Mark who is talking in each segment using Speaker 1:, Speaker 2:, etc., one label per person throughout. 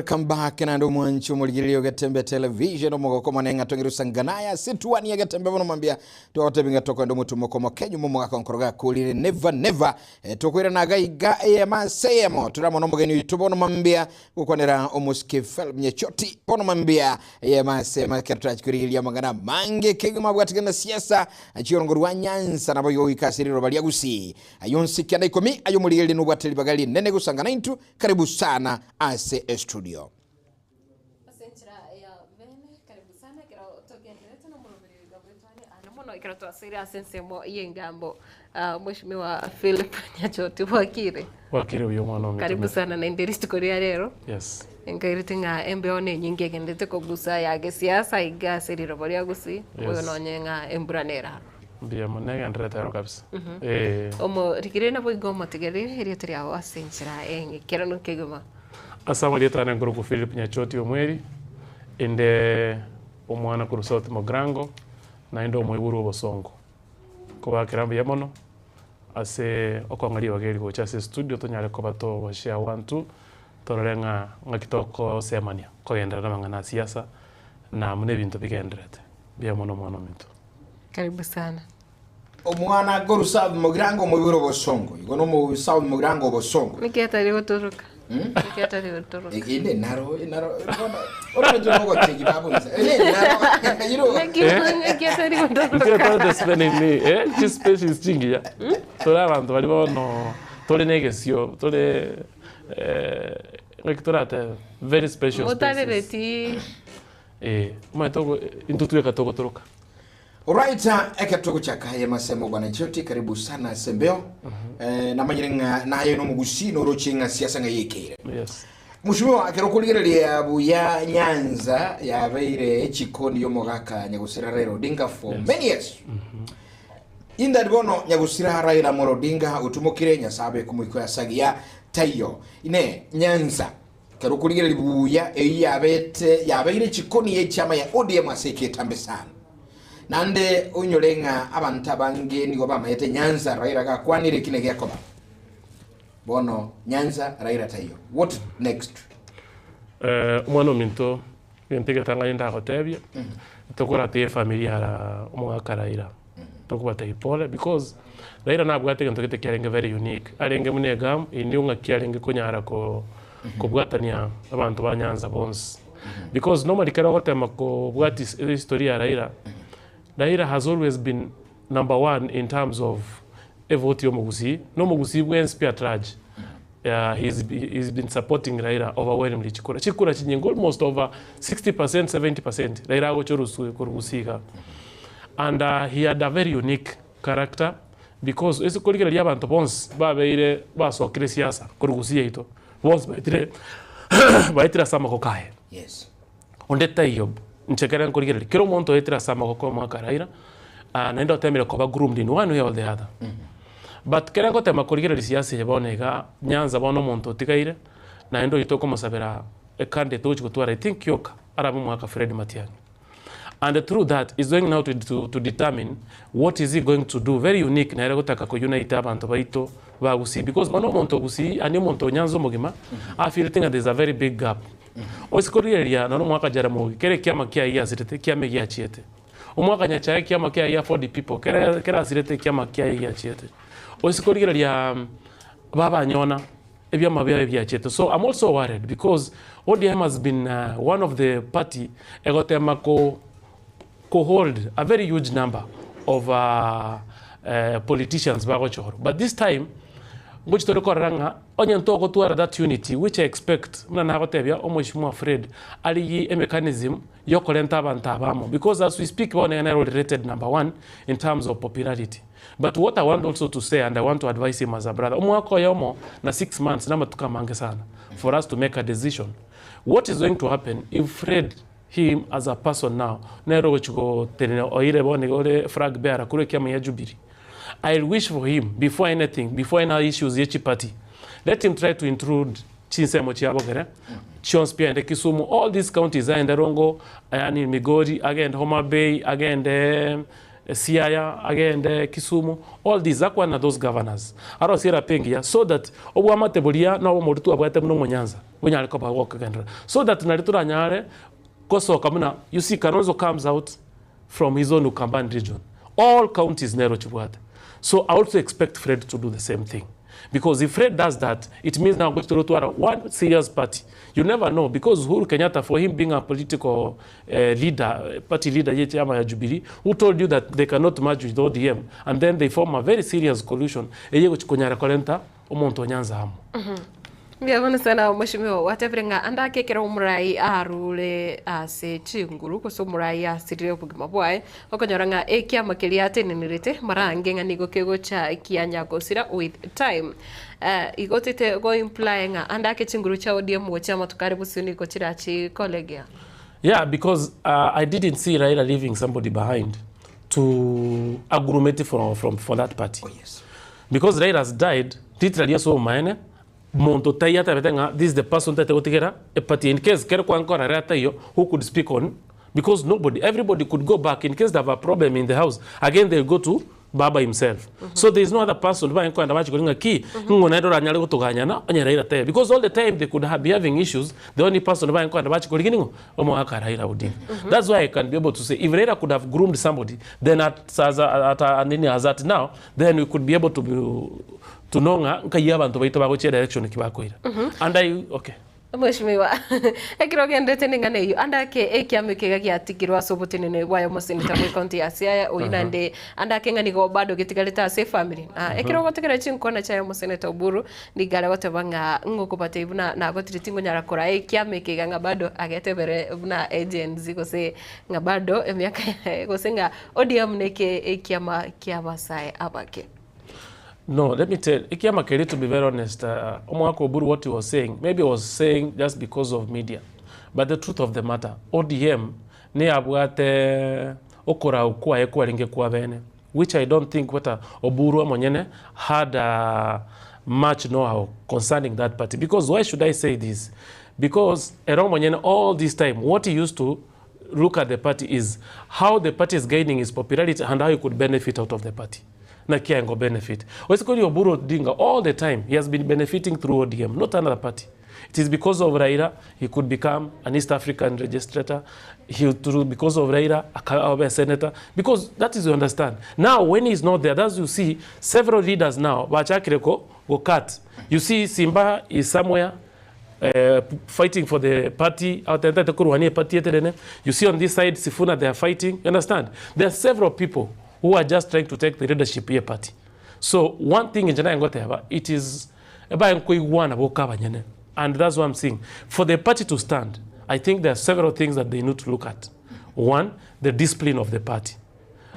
Speaker 1: Welcome back naende omwanchi omorigereria ogetembe television omogoko mone ng'a tong'ire sanganaya ase tuani egetembe bono mambia twagotebi ng'a tokoenda omotumoko omokenyu momogaka onkoro gakorire never never eh, tokoirana gaiga eyemo ase eyemo tore amo nomogeni oito bono mambia gokwanera omosike Philip Nyachoti bono mambia eyemo ase eyemo ekero torachi korigereria amang'ana amange kegima abwatigana na siasa chiorongo rwa Nyanza nabo igo goika ase riroba ria Gusii Ayio onsi kianda ikomi ay'omorigereria nobwate ribaga rinene gosanga naintwe, karibu sana ase estudio.
Speaker 2: Ase enchera ya bene, karibu sana ekero togendererete nomoroberi oiga bwetwane aane mono ekero twasoire ase ensemo y'engambo. Ah, Mheshimiwa Philip Nyachoti bwakire?
Speaker 3: Bwakire buya omwana ominto
Speaker 2: Karibu
Speaker 3: Mary.
Speaker 2: sana naende rituko ria rero.
Speaker 3: Yes.
Speaker 2: Nkairete ng'a embeo nenyinge egenderete kogusa ya gesiasa iga ase riroba ria Gusii,
Speaker 3: Yes.
Speaker 2: bono nonye ng'a embura nere aro.
Speaker 3: Mbuya mono egendererete aro kabisa. Eeh.
Speaker 2: Omorigereria naboigo omotegereri erieta riao ase enchera eng'ekeranu kegima.
Speaker 3: Ase amarieta ane nkorokwa Philip Nyachoti Omweri, inde omwana korwa South Mogrango, naende omoiborwa obosongo. Nkobakera mbuya mono ase okong'a ribaga eri gocha ase estudio tonyare koba togoshare one two, torore ng'a ng'aki tokosemania kogenderera namang'ana a siasa na buna ebinto bigendererete. Mbuya mono omwana ominto.
Speaker 2: Karibu sana.
Speaker 1: Omwana korwa South Mugirango omoibore obosongo. Igo nomo South Mugirango obosongo.
Speaker 2: Niki atari gotoroka? Niki atari gotoroka?
Speaker 1: Ende naro naro bono oroche nogotegi babonsa. Ende naro you know.
Speaker 2: Niki niki atari
Speaker 3: Inche
Speaker 2: gotoroka?
Speaker 3: tore spelling eh chispecies chingiya tore abanto baria bono tore na egesio tore ng'aki toratebe very special species.
Speaker 2: Motarereti
Speaker 3: Eh, omanyete ogo intwe tweka togotoroka.
Speaker 1: Alright, ekero togochaka aye masemo bwana Choti, karibu sana ase embeo. Eh, namanyire ng'a naye nomogusii noroche ng'a siasa ng'a yekeire.
Speaker 3: Yes.
Speaker 1: Mheshimiwa, ekero okorigereria buya Nyanza yabeire echikoni y'omogaka Nyagusira Raila Odinga for
Speaker 3: Yes.
Speaker 1: many years. Indari bono Nyagusira Raila Amolo Odinga otumokire Nyasae abeke omoika oye ase agiya taiyo. Ine Nyanza Ekero okorigereria buya eyio yabete yabeire chikoni y'echiama ya ODM ase eketambe sana. Naende oinyore ng'a abanto abange nigo bamaete Nyanza Raila gakwanire eki negekoba. Bono Nyanza Raila taiyo. What next?
Speaker 3: Eh, omwana ominto egento egetang'ani ndagotebie, tokoratebi efamiri ya omogaka Raila, tokobatebia pole because Raila nabwate egento gete kiarenge very unique, arenge buna egamu inwe ng'aki arenge konyara ko kobwatania abanto ba Nyanza bonsi. Because normally ekero ogotema kobwatia ehistory ya Raila, Raila has always been number one in terms of evoti ya omogusii, na omogusii bwensi pi at large he's he's been supporting Raila overwhelmingly chikura, chikura chinyinge almost over 60 percent, 70 percent Raila agocha oroswe korwa Gusii igaa. And he had a very unique character because ase korigereria abanto bonsi babeire basokire siasa korwa Gusii yaito, bonsi baetire baetire ase amagoko aye.
Speaker 1: Yes.
Speaker 3: Onde taiyo, inche ekere nkorigereria, kera omonto oetire ase amagoko y'omwaka Raila, naende otemire koba groomed in one way or the other. But kere ngotema korigereria siasa eye bono iga, Nyanza bono omonto otigaire, naende oyio tokomosabera ecandidate ogochia gotwara I think yoka, arabe omwaka Fred Matiang'i. And through that is going now to, to, to determine what is he going to do very unique nere gotaka ko unite abanto baito ba Gusii because bono omonto o Gusii yaani omonto o Nyanza omogima afeelete ng'a there is a very big gap. Ase korigereria nonya omwaka Jaramogi kera ekiama kiaye giasirete ekiama egiachiete. Omwaka Nyachae ekiama kiaye gia Ford people kera kerasirete ekiama kiaye giachiete. Ase korigereria babanyona ebiama biaye biachiete so I'm also worried because ODM has been one of the party egotema ko ko hold a very huge number of politicians bagochorwa but this time ngochi tore korora ng'a onye ntogotwara that unity which I expect buna nagotebia omweshimiwa Fred arigie emechanism yokorenta abanto aba amo because as we speak bono nere ore rated number one in terms of popularity. But what I want also to say and I want to advise him as a brother, omwaka oyomo na 6 months namatuko amange sana for us to make a decision. What is going to happen if Fred him as a person now nere ogochi gotenena oire bono iga ore flag bearer korwa ekiama gia Jubilee. I wish for him before anything, before any issues ye chiparty, let him try to intrude chinsemo chia bogere chionsi pi aende Kisumu, all these counties aende Rongo, yaani Migori, agende Homa Bay, agende. Siaya, agende Kisumu, all these akwane na those governors. Arosie erapa engiya so that obwamate boria na obomoru twabwate buna omonyanza bonyare koba gokogenderera. So that nario toranyare gosoka buna, you see Kalonzo comes out from his own Ukambani region. All counties nero chibwate. So I also expect Fred to do the same thing. Because if Fred does that, it means now gochi torotwara one serious party. You never know because Uhuru Kenyatta, for him being a political leader, party leader ye chama ya Jubilee, who told you that they cannot merge with ODM, and then they form a very serious coalition, eye gochi konyara korenta omonto o Nyanza amo.
Speaker 2: Mbuya mono sana Mweshimiwa, gwatebire ng'a ande ake ekero omorai arure ase chinguru gose omorai asirire obogima bwaye, okonyora ng'a ekiama keria atenenerete mara ange ng'a nigo kegocha kianya gosira with time. Igo otete go imply ng'a ande ake chinguru chia ODM gochia amatuko are bosio nigo chirachi kolegea.
Speaker 3: Yeah, because I didn't see Raila leaving somebody behind to agurumeti for, from, for that party.
Speaker 1: Oh, yes.
Speaker 3: Because Raila has died, literally ase obomaene, monto taiyo atabete ng'a this is the person ntagete gotigera eparty in case kere kwankora Raila taiyo who could speak on because nobody, everybody could go back in case they have a problem in the house, again they go to baba himself. So there is no other person baye nkoenda bachi koria ng'a ki, ng'o naende oranyare gotoganyana onye Raila taiyo. Because all the time they could have be having issues, the only person baye nkoenda bachi korigia ning'o? Omogaka Raila Odinga. That's why I can be able to say if Raila could have groomed somebody, then at, as, at, at, nini, as at now, then we could be able to, be, to know ng'a nkai abanto baito bagochia direction ki bakoira. And I, okay.
Speaker 2: Mweshimiwa, ekero ogenderete neng'ana eyio, ande ake ekiama eke iga giatigirwe ase oboteneneri bwaye omoseneta bwe county ya Siaya, oyio naende ande ake ng'a nigo bado getigarete ase efamiri. Na ekero ogotegera chinkwana chiaye omoseneta Oburu, nigo are goteba ng'a ng'okobatebia buna nagotire tingonyara koraa ekiama eke iga ng'a bado agetebere buna Gen-Z gose ng'a bado emiaka yaye gose ng'a ODM neke ekiama ki'abasae abake.
Speaker 3: No, let me tell ekiama keria to be very honest, omogaka Oburu what he was saying, maybe he was saying just because of media, but the truth of the matter, ODM neyabwate okorau kwaye kwarenge kwa bene, which I don't think whether Oburu omonyene had much know how concerning that party. Because why should I say this? Because ere omonyene all this time what he used to look at the party is how the party is gaining its popularity and how he could benefit out of the party. Naki aye benefit. Oise kori Oburu Odinga all the time he has been benefiting through ODM not another party. It is because of Raila he could become an East African legislator. He through because of Raila akabe a senator because that is you understand. Now when he is not there that's you see several leaders now bachakire ko go cut. You see Simba is somewhere fighting for the party aotentete korwania eparty eterene. You see on this side Sifuna they are fighting. You understand? There are several people who are just trying to take the leadership ye party. So one thing inche naye ngoteba it is ebaye nkoigwana boka abanyene and that's what I'm seeing. For the party to stand, I think there are several things that they need to look at. One, the discipline of the party.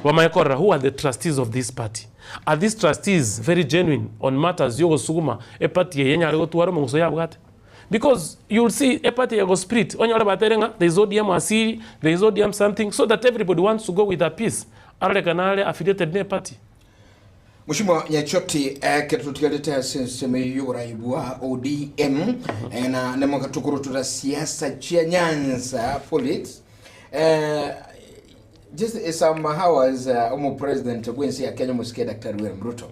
Speaker 3: Bamanye korora who are the trustees of this party. Are these trustees very genuine on matters yogosuguma eparty eye enyare gotwara omong'uso yabwate? Because you'll see eparty ego split onyore batere ng'a there is ODM asili, there is ODM something so that everybody wants to go with a peace arorekane are affiliated ne eparty.
Speaker 1: Mweshimiwa Nyachoti, ekero totigarete ase ensemo eyio y'oborai bwa ODM, na nemo tokorotora siasa chia Nyanza politics, just some hours omopresident bw'ense ya Kenya omosike Daktari William Ruto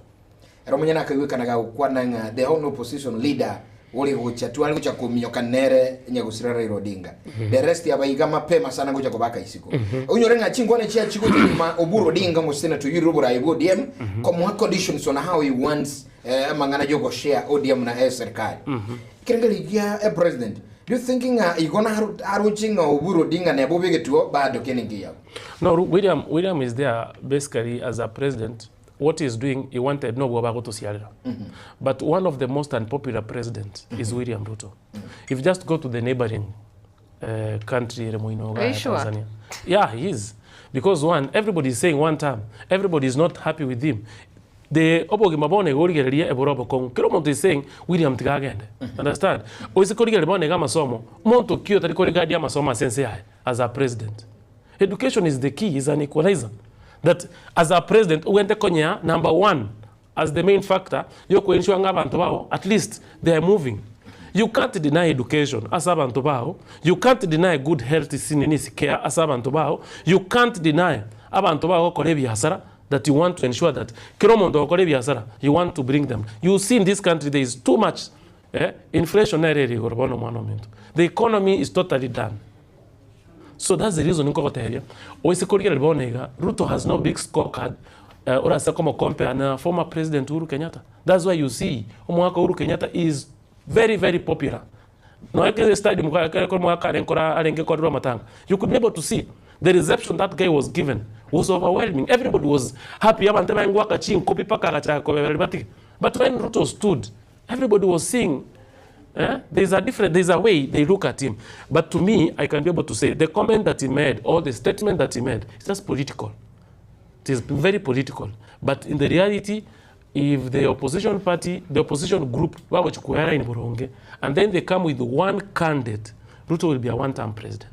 Speaker 1: ere omonyene akaigwekana gagokwana ng'a the whole opposition leader ore gocha tware gocha kominyoka nere nyagusira Raila Odinga the rest abaiga mapema sana gocha kobaka isiko onyore ng'a chinkwana chia chigocha nyuma Oburu Odinga omosenator oyurire oborai bwa ODM komoa conditions on how he wants amang'ana yogoshare ODM na serikali ekerengerio gia president do you think ng'a igo naroche ng'a Oburu Odinga nebe obegetwe bado kende nkiyago?
Speaker 3: No, William, William is there basically as a president. What he is doing, he wanted no bwoba agotosiarera. But one of the most unpopular president is William Ruto. If you just go to the neighboring country ere moino
Speaker 2: Are you
Speaker 3: iga ya
Speaker 2: sure?
Speaker 3: Tanzania. Yeah, he is. Because one, everybody is saying one term. Everybody is not happy with him. The obogima bono iga origereria ebore obokong'u. Kera omonto is saying William tiga agende. Understand? Oise korigereria bono iga amasomo, monto ki otari korigadia amasomo ase ense yaye as a president? Education is the key, is an equalizer. That as a president ogwente konyea number one as the main factor yokoensure ng'a abanto bao at least they are moving. You can't deny education ase abanto bao, you can't deny good health nini care ase abanto bao, you can't deny. Abanto bagokora ebiasara that you want to ensure that kera omonto ogokora ebiasara you want to bring them. You see in this country there is too much eh, inflation nere ere igoro bono omwana ominto. The economy is totally done. So that's the reason nkogotebia oise korigereria bono iga Ruto has no big score card eh, orase komo compare na former president Uhuru Kenyatta. That's why you see omwaka Uhuru Kenyatta is very very popular. Nonya kere stadium kwa kere kore omwaka arenge kora arenge korerwa amatanga you could be able to see the reception that guy was given was overwhelming everybody was happy abanto ebarenge goaka chinkobi mpaka agachaka kobebereria batige but when Ruto stood everybody was seeing eh, there is a different there is a way they look at him but to me I can be able to say the comment that he made or the statement that he made is just political it is very political but in the reality If the opposition party, the opposition group bagochia koya line boronge and then they come with one candidate, Ruto will be a one term president.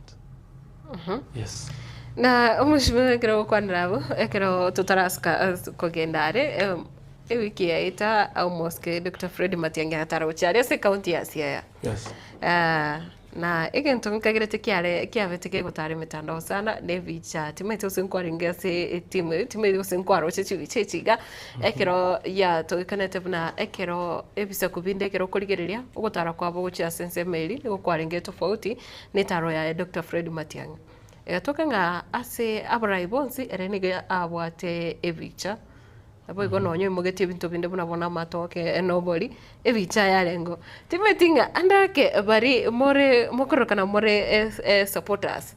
Speaker 3: Yes.
Speaker 2: Na omoshimiwa ekero ogokwanera abwo, ekero totarasuka ase kogenda are, em, ewiki yaeta omosike Doctor Fred Matiang'i agatara gochia aria ase ecounty ya Siaya.
Speaker 3: Yes.
Speaker 2: Ah, Na egento nkagerete kiare kiabete kegotara emetandao sana na ebicha timanyeti gose nkwarenge ase etimu eyio timanyeti gose nkwaroche chibicha echi iga, ekero yatogekanete buna ekero ebisaku binde ekero okorigereria ogotara kwabo gochia ase ensemo eria nigo kwarenge tofauti na etaro yaye Doctor Fred Matiang'i. Egatoka ng'a ase abarai bonsi ere nigo abwate ebicha. Naboigo nonya oimogetie ebinto binde buna bono amatoke na obori, ebicha yarengeo. Timanyeti ng'a ande ake baria more mokorokana more supporters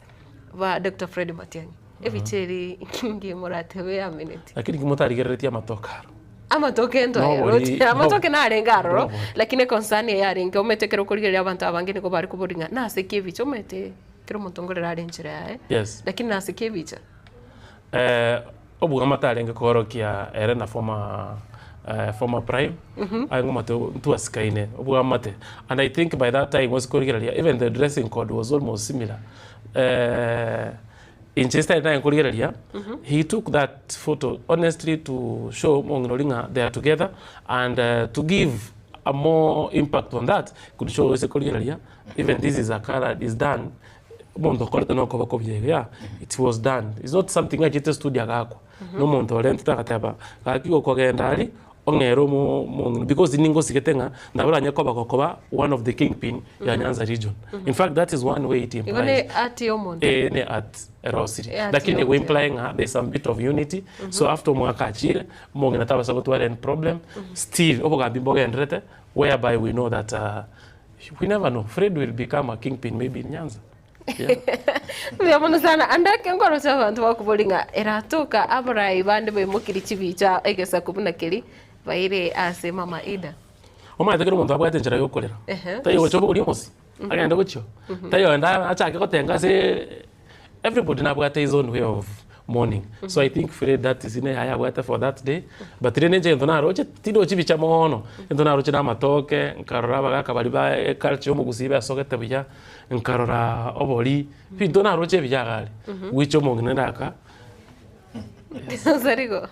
Speaker 2: ba Doctor Fred Matiang'i, ebicha eri nki moratebe yameneti?
Speaker 3: Lakini ki motarigereretie amatoke aro?
Speaker 2: Amatoke
Speaker 3: Nobori,
Speaker 2: ntoyaroche, amatoke narenge aroro,
Speaker 3: nobori.
Speaker 2: lakini econcern eye yarenge omanyete ekero okorigereria abanto abange nigo bare koboria ng'a nase ki ebicha omanyete kera omonto nkorera are enchera yaye,
Speaker 3: Yes.
Speaker 2: lakini nase ki ebicha?
Speaker 3: Obogima tarenge koorokia ere na former former prime aye ng'omate ntwasikaine obwamate and I think by that time ase korigereria even the dressing code was almost similar inche style naye nkorigereria he took that photo honestly to show omong'ina oria ng'a they are together and to give a more impact on that could show ase korigereria even this is a colour is done Omonto okorete nokoboko buya iga, yeah, it was done. It's not something achete studio agakwa. Na omonto orentete agateba, gaki gokogenda aria, ong'ere omo omong'ina because ningosigete ng'a naboranye koba gokoba one of the kingpin ya Nyanza region. In fact, that is one way it
Speaker 2: Igo
Speaker 3: implies.
Speaker 2: ne art ya omonto.
Speaker 3: Eh, ne art erosiri.
Speaker 2: Art
Speaker 3: Lakini
Speaker 2: ya
Speaker 3: ego
Speaker 2: omonto.
Speaker 3: imply ng'a there is some bit of unity. So after omwaka achire, omong'ina tabasa gotwara any problem, still obogambi mbogenderete whereby we know that We never know, Fred will become a kingpin maybe in Nyanza. Yeah.
Speaker 2: Mbuya mono sana ande ake nkoroche abanto bakobori ng'a eratoka abarai bande baimokirie chibicha egesaku buna keri baire ase mama Ida.
Speaker 3: Omanyete kera omonto abwate enchera yokorera.
Speaker 2: Ehe.
Speaker 3: Taiyo gocha obogorie omosi, agende gochio. Taiyo ogende achake gotenga ase everybody nabwate his own way of mourning. So I think Fred that is ine yaye abwate for that day. But rende inche egento naroche, tindochi bicha mono, egento naroche na amatoke, nkarora abagaka baria ba eculture ya omogusii besogete buya, nkarora obori, ebinto naroche ebiya iga aria, goicha omong'ina ndaka.
Speaker 2: Sarigo.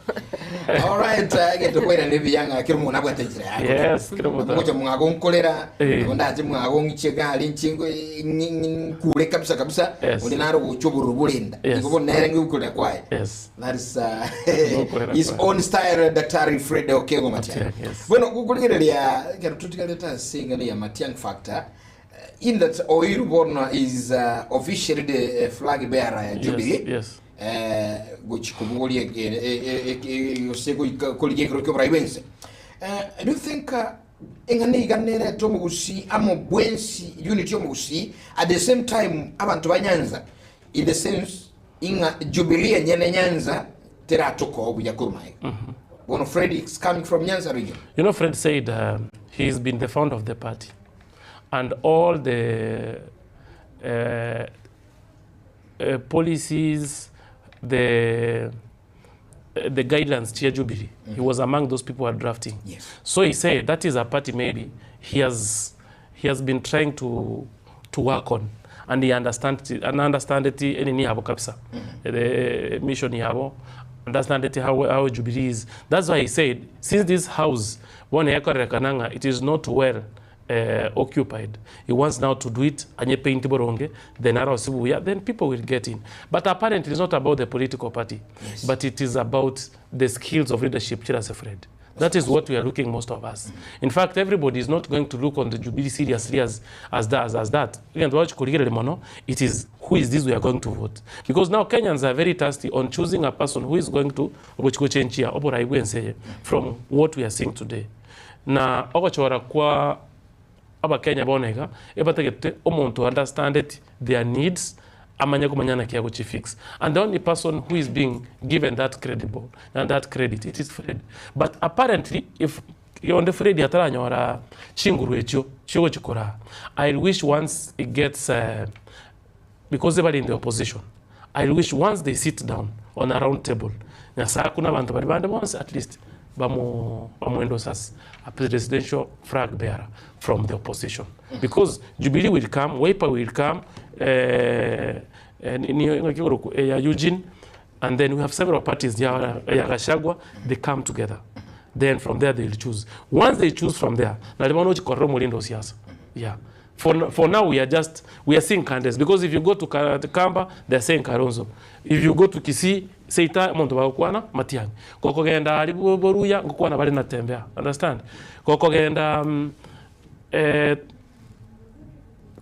Speaker 1: Alright, egento kwairana ebiya ng'a kera omonto nabwate enchera yaye.
Speaker 3: Yes, kera omonto.
Speaker 1: Ngocha mwagonkorera,
Speaker 3: Eh.
Speaker 1: nabo ndache mwagong'ichia egari inche ngo- ng'i- ng'i- nkure kabisa kabisa,
Speaker 3: Yes.
Speaker 1: onde naro gocha obororo borenda.
Speaker 3: Yes.
Speaker 1: Igo bono nere ngokorera kwaye.
Speaker 3: Yes.
Speaker 1: That is
Speaker 3: Ngokorera
Speaker 1: his
Speaker 3: kwaye.
Speaker 1: own style Daktari Fred Okengo Matiang'i.
Speaker 3: Matiang'i, yes.
Speaker 1: Bueno, gokorigereria ekero totigarete ase eng'ana ya Matiang'i factor, in that Oiru bono is officially the flag bearer ya Jubilee.
Speaker 3: Yes, yes.
Speaker 1: Eh, gochi kobogoria gose goika korigia ekero kia oborai bwense. Eh, do you think eng'ana iga nerete omogusii amo bwensi unity omogusii at the same time abanto ba Nyanza in the sense ing'a Jubilee enyene Nyanza teratoka buya korwa magega. Bono Fred is coming from Nyanza region.
Speaker 3: You know, Fred said he's been the founder of the party and all the policies, the the guidelines chia Jubilee. He was among those people who are drafting.
Speaker 1: Yes.
Speaker 3: So he said that is a party maybe he has he has been trying to to work on and he understands it, and understand it enini yabo kabisa. The mission yabo understand it how how Jubilee is. That's why he said since this house bono yakorerekana ng'a it is not well. occupied he wants now to do it anye paint boronge then arosie buya then people will get in but apparently it's not about the political party yes. but it is about the skills of leadership chire ase Fred that is what we are looking most of us in fact everybody is not going to look on the Jubilee seriously as, as, that, as that egento bagochi korigereria mono it is who is this we are going to vote because now Kenyans are very thirsty on choosing a person who is going to gochi gochenchia oborai bwa ense eye from what we are seeing today Na ogochora kwa abakenya bono iga, ebatagete omonto understandeti their needs amanye komanya naki agochi fix. And the only person who is being given that credible and that credit it is Fred. But apparently if onde Fred ataranyora chinguru echio chiogochi koraa, I wish once he gets because bare in the opposition, I wish once they sit down on a round table, Nyasaye akune abanto baria bande bonsi at least bamo bamoendorse as a presidential flag bearer from the opposition because Jubilee will come, Wiper will come, eh, eh, niyo ng'aki ekorokwa eya Eugene and then we have several parties ya ya Gachagua they come together then from there they will choose once they choose from there nari bono ochikorera omorinde o siasa yeah For, for now we are just we are seeing candidates because if you go to Kamba they are saying Kalonzo if you go to Kisii seita omonto bagokwana Matiang'i gokogenda aria Boruya ngokwana bare Natembeya understand gokogenda um, eh,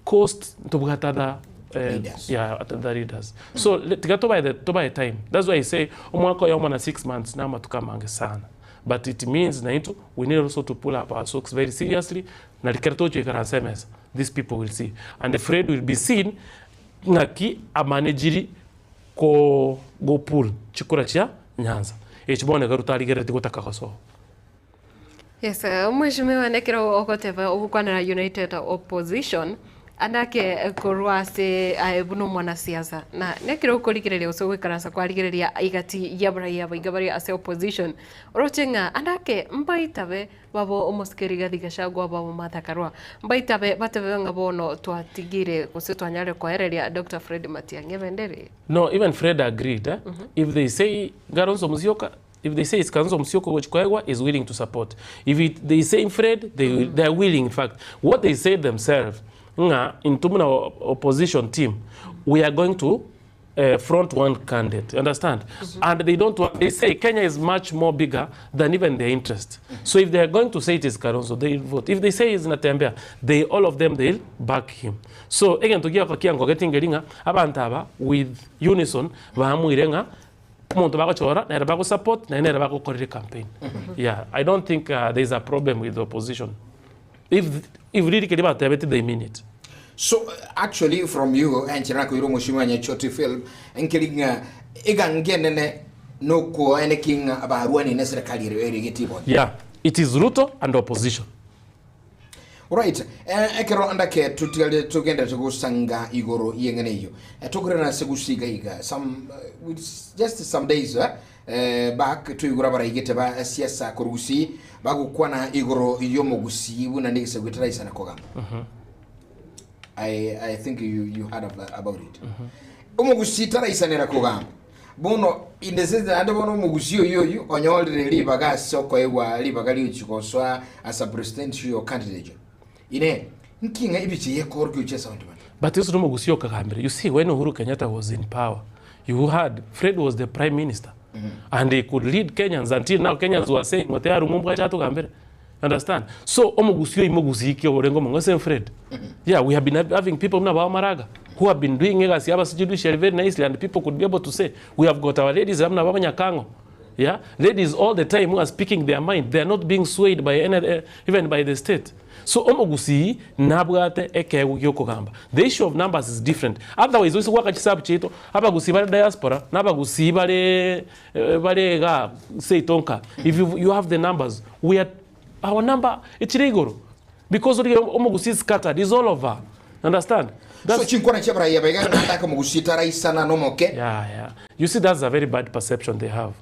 Speaker 3: coast ntobwate other eh,
Speaker 1: Leaders.
Speaker 3: yeah, other leaders so le- tiga tobae the- tobae time that's why I say omwaka oyomo na 6 months na amatuko amange sana But it means naintwe we need also to pull up our socks very seriously nari kere togochia goikaransa emesa these people will see and Fred will be seen ng'aki amanejiri ko go pull chikura chia Nyanza echi bono ekero tarigerereti gotaka gosoa.
Speaker 2: Yes, Mheshimiwa nekero ogoteba ogokwanera United Opposition Anake korwa ase aye buna omwanasiasa, na nekero okorigereria gose ogoikaransa kwarigereria igati y'abarai aba iga bare ase opposition, oroche ng'a anake mbaitabe babo omosike Rigathi Gachagua babo Martha Karua, mbaitabe batebe ng'a bono twatigire gose twanyarire koereria Doctor Fred Matiang'i ebendera eye.
Speaker 3: No, even Fred agreed eh? If they say Kalonzo Musyoka, if they say it's Kalonzo Musyoka gochi koegwa, is willing to support. If it, they say Fred, they, will, they are willing in fact. What they say themselves, ng'a intwe buna opposition team, we are going to front one candidate, you understand? And they don't want, they say Kenya is much more bigger than even their interest. So if they are going to say it is Kalonzo, they will vote. If they say it's Natembeya, they, all of them, they'll back him. So egento giakoa kiango getingeri ng'a abanto aba with unison baamuire ng'a Omonto bagochora nere bago support naende nere bagokorera ecampaign. Yeah, I don't think there is a problem with the opposition. If if really keria batebeti they mean it.
Speaker 1: So actually from you enchera nakoira omoshimi wa Nyachoti Philip nkeri ng'a egangi enene nokoeneki ng'a abarwani ne serikali ere erigete ibonye.
Speaker 3: Yeah, it is Ruto and opposition.
Speaker 1: Alright, eh, ekero ndake tutigare togenderete gosanga igoro y'eng'ana eyio eh, tokorera ase gusii iga iga some eh, with just some days eh, eh, back toigure abaraigete ba siasa korwa gusii bagokwana igoro y'omogusii buna negesaku etaraisana kogamba I, I think you, you heard of, about it omogusii taraisanera kogamba bono in the sense naende bono omogusii oyio oyio onyorire ribaga ase okoegwa ribaga riochia gosoa as a presidential candidate Inee, nki ng'a ebichie yekoorokia gochia ase abanto bande?
Speaker 3: But yeso nomogusia okagambire you see when Uhuru Kenyatta was in power you heard Fred was the prime minister and he could lead Kenyans until now Kenyans were saying ote arumwe mbwache atogambere you understand so omogusia oyio mogusia ki orenge omong'ao same Fred yeah we have been having people buna ba Maraga who have been doing egasi yabo ase judiciary very nicely and people could be able to say we have got our ladies buna ba Nyakango Yeah, ladies all the time who are speaking their mind, they are not being swayed by any, eh, even by the state. So omogusii nabwate ekeegwa giokogamba. The issue of numbers is different. Otherwise oise goaka chisabu chiaito, abagusii bare diaspora na abagusii bare eh, bare igaa seito nka. If you, you have the numbers, we are our number echire igoro. Because origia omogusii is scattered, is all over. Understand?
Speaker 1: So
Speaker 3: That's
Speaker 1: chinkwana chi'abaraiya baiga ng'a natake omogusii taraisana nomoke.
Speaker 3: Yeah, yeah. You see, that's a very bad perception they have.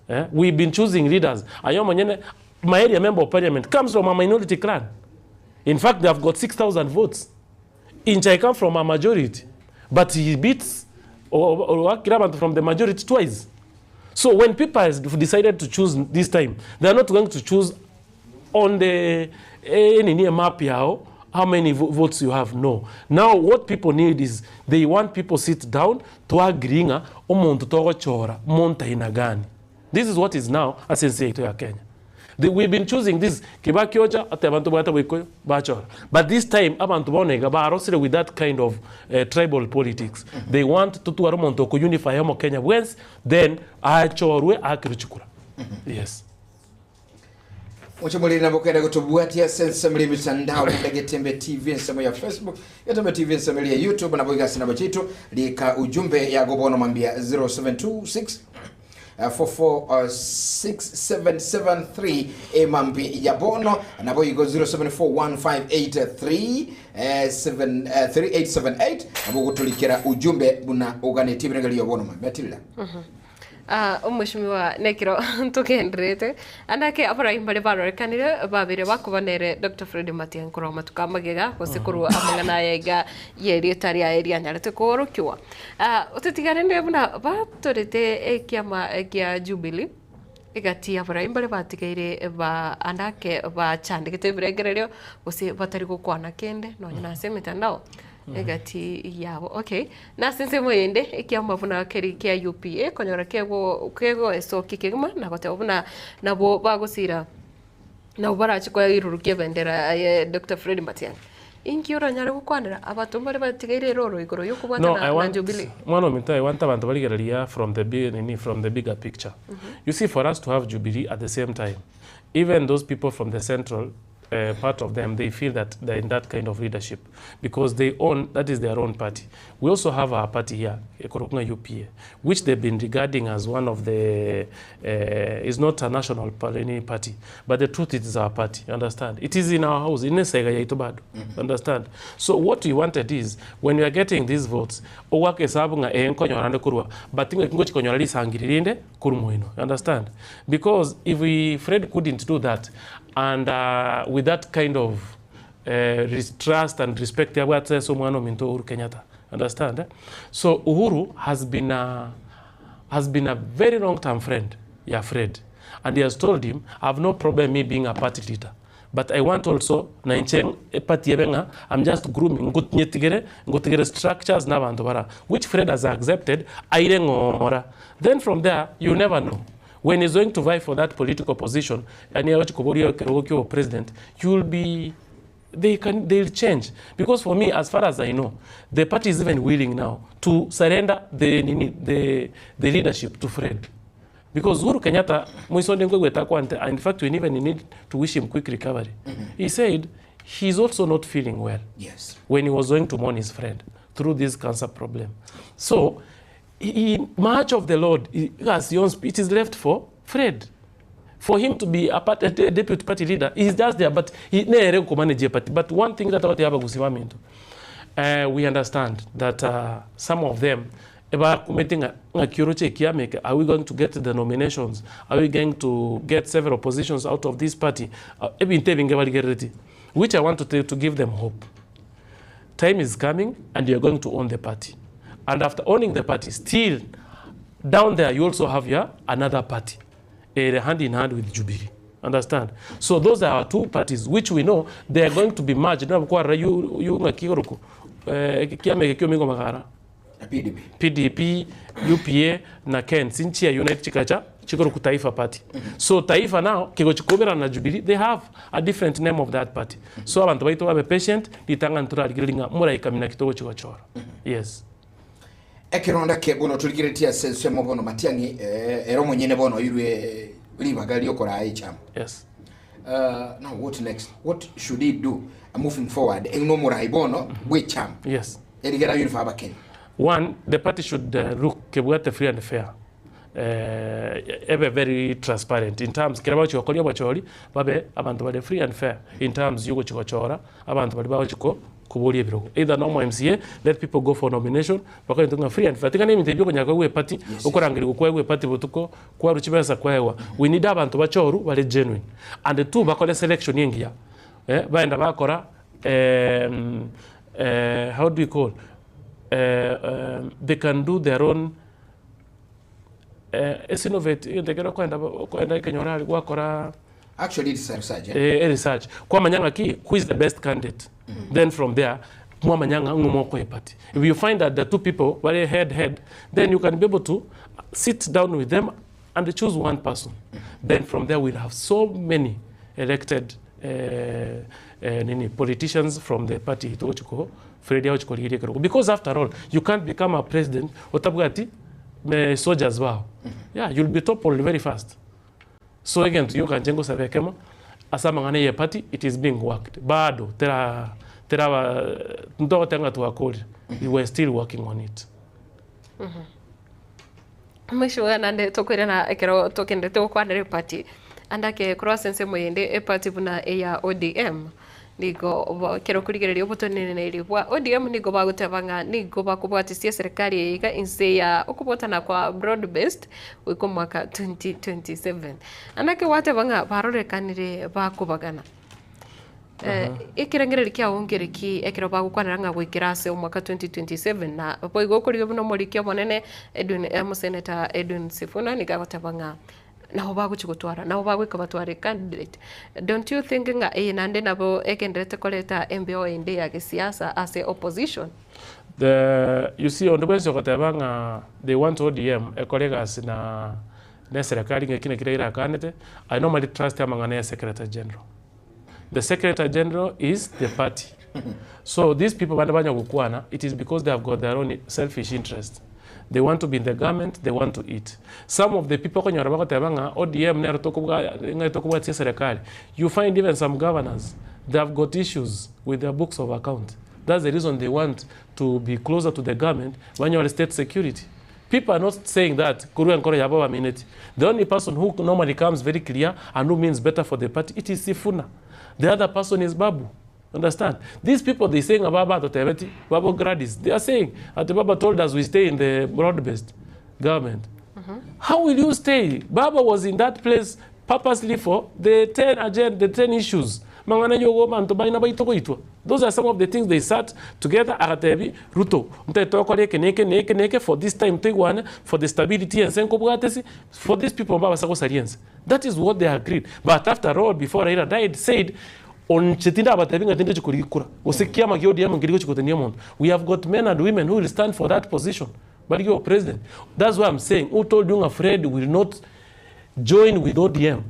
Speaker 3: Eh? We've been choosing leaders. Aye omonyene, my area member of parliament comes from a minority clan. In fact, they have got 6,000 votes. Inche I come from a majority. But he beats owakire abanto from the majority twice. So when people has decided to choose this time, they are not going to choose. on the enini emap yao how many votes you have no. Now what people need is they want people sit down to agree ng'a omonto togochora monto aina gani. This is what is now ase ense yaito ya Kenya. The, we've been choosing this Kibaki ocha ateba ntobwate boikoyo bachora but this time abanto bono iga barosire with that kind of tribal politics they want totware omonto oko unify omokenya bwensi then achorwe aakerwe chikura yes.
Speaker 1: Moche morire nabo kenda gotobwatia ase ensemo ria emitandao naende Getembe TV ensemo ya Facebook, Getembe TV ensemo ria YouTube nabo iga ase namba chiaito rika ujumbe yago bono mambia 0726 446773 emambi ya bono nabo igo 074158 3878 nabo ogotorikera ujumbe buna oganetie ebirengererio bono mambia tilda.
Speaker 2: Ah, omweshimiwa nekero ntogendererete ande ake abarai mbare barorekanire babere bakoba nere Dr. Fred Matiang'i korwa amatuko amagega gose korwa amang'ana aya iga y'erieta riaye rianyarete koorokiwa. Ah, otatiga rende buna batorete ekiama gia Jubilee egati y'abarai mbare batigaire ba ande ake bachandegete ebirengererio gose batari gokwana kende nonye na ase emetandao. Egati yabo. Okay. Na ase ensemo eyende, ekiama buna keria kia UPA konyora kego kegoesokia kegima na goteba buna nabwo bagosira nabwo barache koirurukia ebendera aye Doctor Fred Matiang'i. Inki oranyare gokwanera abato mbare batigaire eroro igoro
Speaker 3: No,
Speaker 2: yokobwatana
Speaker 3: I
Speaker 2: na
Speaker 3: want
Speaker 2: Jubilee?
Speaker 3: mwana ominto I want abanto barigereria from the big nini from the bigger picture. You see for us to have Jubilee at the same time, even those people from the central part of them they feel that they're in that kind of leadership because they own that is their own party we also have our party here ekorokwa ng'a UPA which they've been regarding as one of the uh, is not a national any party but the truth it is our party you understand it is in our house in esega yaito bado you understand so what we wanted is when we are getting these votes ogwaka esabu ng'a ee nkonyora nde korwa but ng'aki ngochi konyora risangiri rinde korwa moino you understand because if we Fred couldn't do that And with that kind of trust and respect yabwate ase omwana ominto Uhuru Kenyatta, understand eh? So Uhuru has been a, has been a very long term friend ya Fred and he has told him I have no problem me being a party leader but I want also na inche party ebe ng'a I'm just grooming nyetigere ngotigere structures na abanto bara which Fred has accepted aire ng'ora then from there you never know When he's going to vie for that political position, yaani agochi koboria ekerogo kia obopresident, you will be they can they'll change because for me as far as I know the party is even willing now to surrender the nini the the leadership to Fred because Uhuru Kenyatta moisonde nkoigwete akwante in fact we even need to wish him quick recovery he said he's also not feeling well
Speaker 1: Yes.
Speaker 3: when he was going to mourn his friend through this cancer problem so He, much of the load, egasi yonsi pi, it is left for Fred. For him to be a party, a deputy party leader, he is just there, but he, nere okomanage eparty. But one thing that abatebi abagusi baminto, eh, we understand that uh, some of them ebakumete ng'a ng'aki oroche ekiama eke, are we going to get the nominations? Are we going to get several positions out of this party? Uh, ebinto ebinge barigereretie, which I want to, to give them hope. Time is coming and you are going to own the party and after owning the party still down there you also have your another party ere hand in hand with Jubilee understand so those are our two parties which we know they are going to be merged nabo kwarora yu yu ng'aki igoro eh, kiama eke kiomingo magara
Speaker 1: Na PDP.
Speaker 3: PDP, UPA na Ken sinchia unite chikacha chikoro ku Taifa Party. So Taifa now kegochikoberana na Jubilee they have a different name of that party. So abanto baito babe patient ritang'ani torarigereria ng'a moraikamina ki togochigochora. Yes.
Speaker 1: Ekeronda eke bono torigeretie ase ensemo bono Matiang'i eh, ere omonyene bono oirwe ribaga riokoraa echama.
Speaker 3: Yes.
Speaker 1: Uh, now what next? What should he do moving forward? Eng nomorai bono bw'echama.
Speaker 3: Yes.
Speaker 1: Erigera unify abakenya.
Speaker 3: One, the party should uh, look kebwate free and fair. Eh, ebe very transparent in terms kera bagochi gokoria obochori babe abanto bare free and fair in terms yogochi gochora abanto baria bagochi ko koboria ebirogo either nomo MCA let people go for nomination bakore ebinto ng'a free and fair tiga na ebinto ebi okonyara koegwa eparty okorangerigwa kwaegwa eparty botuko kwarwa chibesa kwaegwa we need abanto bachoru bare genuine and two bakore selection engiya eh, baenda bakora eh, how do you call they can do their own eh, esinovate egento ekero okoenda okoenda ekenyoro aria gwakora.
Speaker 1: Actually it's a research, eh?
Speaker 3: Eh, research kwamanya ng'aki who is the best candidate then from there mwamanya ng'a ng'o mokoa eparty. If you find that the two people bare head head then you can be able to sit down with them and choose one person then from there we'll have so many elected eh, eh, nini politicians from the party togochi ko Fred agochi korigeria ekerogo because after all you can't become a president otabwati me soldiers bao yeah you'll be toppled very fast so egento gioka inche ngosaba ekemo ase amang'ana ya eparty it is being worked bado tera teraba ntogoteba ng'a twakorire we are still working on it.
Speaker 2: Mheshimiwa naende tokoirana ekero togenderete gokwanera eparty, ande ake korwa ase ensemo eyende eparty buna eya ODM, nigo bo ekero okorigereria oboteneneri bwa ODM nigo bagoteba ng'a nigo bakobwatisia eserekari eye iga inse ya okobwatana kwa broad based goika omwaka 2027. Ande ake gwateba ng'a barorekanire bakobagana. Ekerengererio kiao nkere ki ekero bagokwanera ng'a goikera ase omwaka 2027 na boigo okorigia buna omoriki omonene Edwin omoseneta Edwin Sifuna nigo agoteba ng'a nabo bagochia gotwara nabo bagoika batware candidate. Don't you think ng'a eye naende nabo egendererete koreta embeo ende ya gesiasa ase opposition?
Speaker 3: The you see onde bwensi ogoteba ng'a they want ODM ekore egasi na na eserekari ng'a eki naki Raila akanete, I normally trust amang'ana ya secretary general. The secretary general is the party. So these people bande banya gokwana, it is because they have got their own selfish interest. They want to be in the government, they want to eat. Some of the people okonyora bagoteba ng'a ODM nero tokobwa ng'a tokobwatia serikali. You find even some governors, they have got issues with their books of account. That's the reason they want to be closer to the government, banyore state security. People are not saying that korwa enkoro yabo bamineti. The only person who normally comes very clear and who means better for the party it is Sifuna. The other person is Babu. Understand? These people they saying baba atotebeti, Babu Gladys, they are saying that Baba told us we stay in the broad-based government. How will you stay? Baba was in that place purposely for the 10 agenda, the 10 issues. Mang'ana yogo banto baina baito goitwa. Those are some of the things they sat together agatebi Ruto nte tokore eke neke neke neke for this time toigwane for the stability ense nkobwatesi for these people mbabasa gosaria ense. That is what they agreed. But after all before Raila died said onche tindabatebi ng'a tindochi korikura gose kiama kia ODM nkeri gochi gotenia omonto. We have got men and women who will stand for that position. Bari yo president. That's why I'm saying who told you ng'a Fred will not join with ODM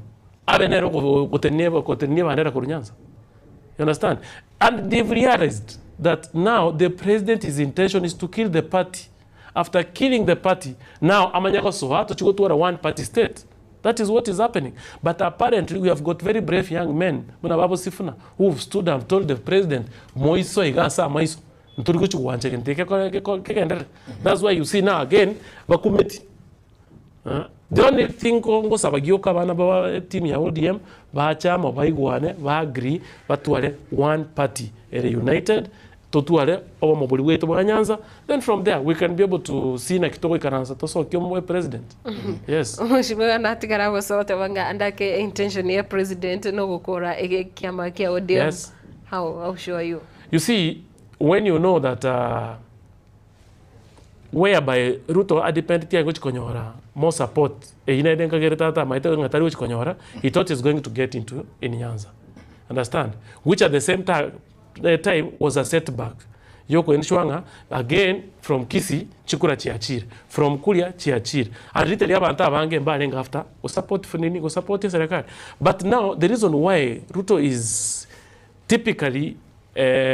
Speaker 3: abe nere gotenia gotenia ebandera korwa Nyanza. You understand? And they've realized that now the president his intention is to kill the party. After killing the party, now amanya gosoa tochi gotwara one party state. That is what is happening. But apparently we have got very brave young men, buna babo Sifuna, who've stood and told the president, moiso iga ase amaiso, ntori gochi gwancha egento eke kegenderere. That's why you see now again, bakumeti. The only thing ngosaba gioka abana ba team ya ODM bache amo baigwane ba agree batware one party ere united totware obomo boria bwaito bwa Nyanza then from there we can be able to see naki togoikaransa tosokie omo president yes.
Speaker 2: Mheshimiwa natigara gose goteba ng'a ande ake intention ya president nogokora ekiama kia ODM.
Speaker 3: Yes.
Speaker 2: How sure are you?
Speaker 3: You see when you know that whereby Ruto adependeti aye gochi konyora more support eyio naende nkagere tata amaete ng'a tari gochi konyora he thought he's going to get into in Nyanza understand which at the same time, the time was a setback yokoensure ng'a again from Kisii chikura chiachire from kuria chiachire and literally abanto abange mbarenge after gosupport nini gosupport eserekari but now the reason why Ruto is typically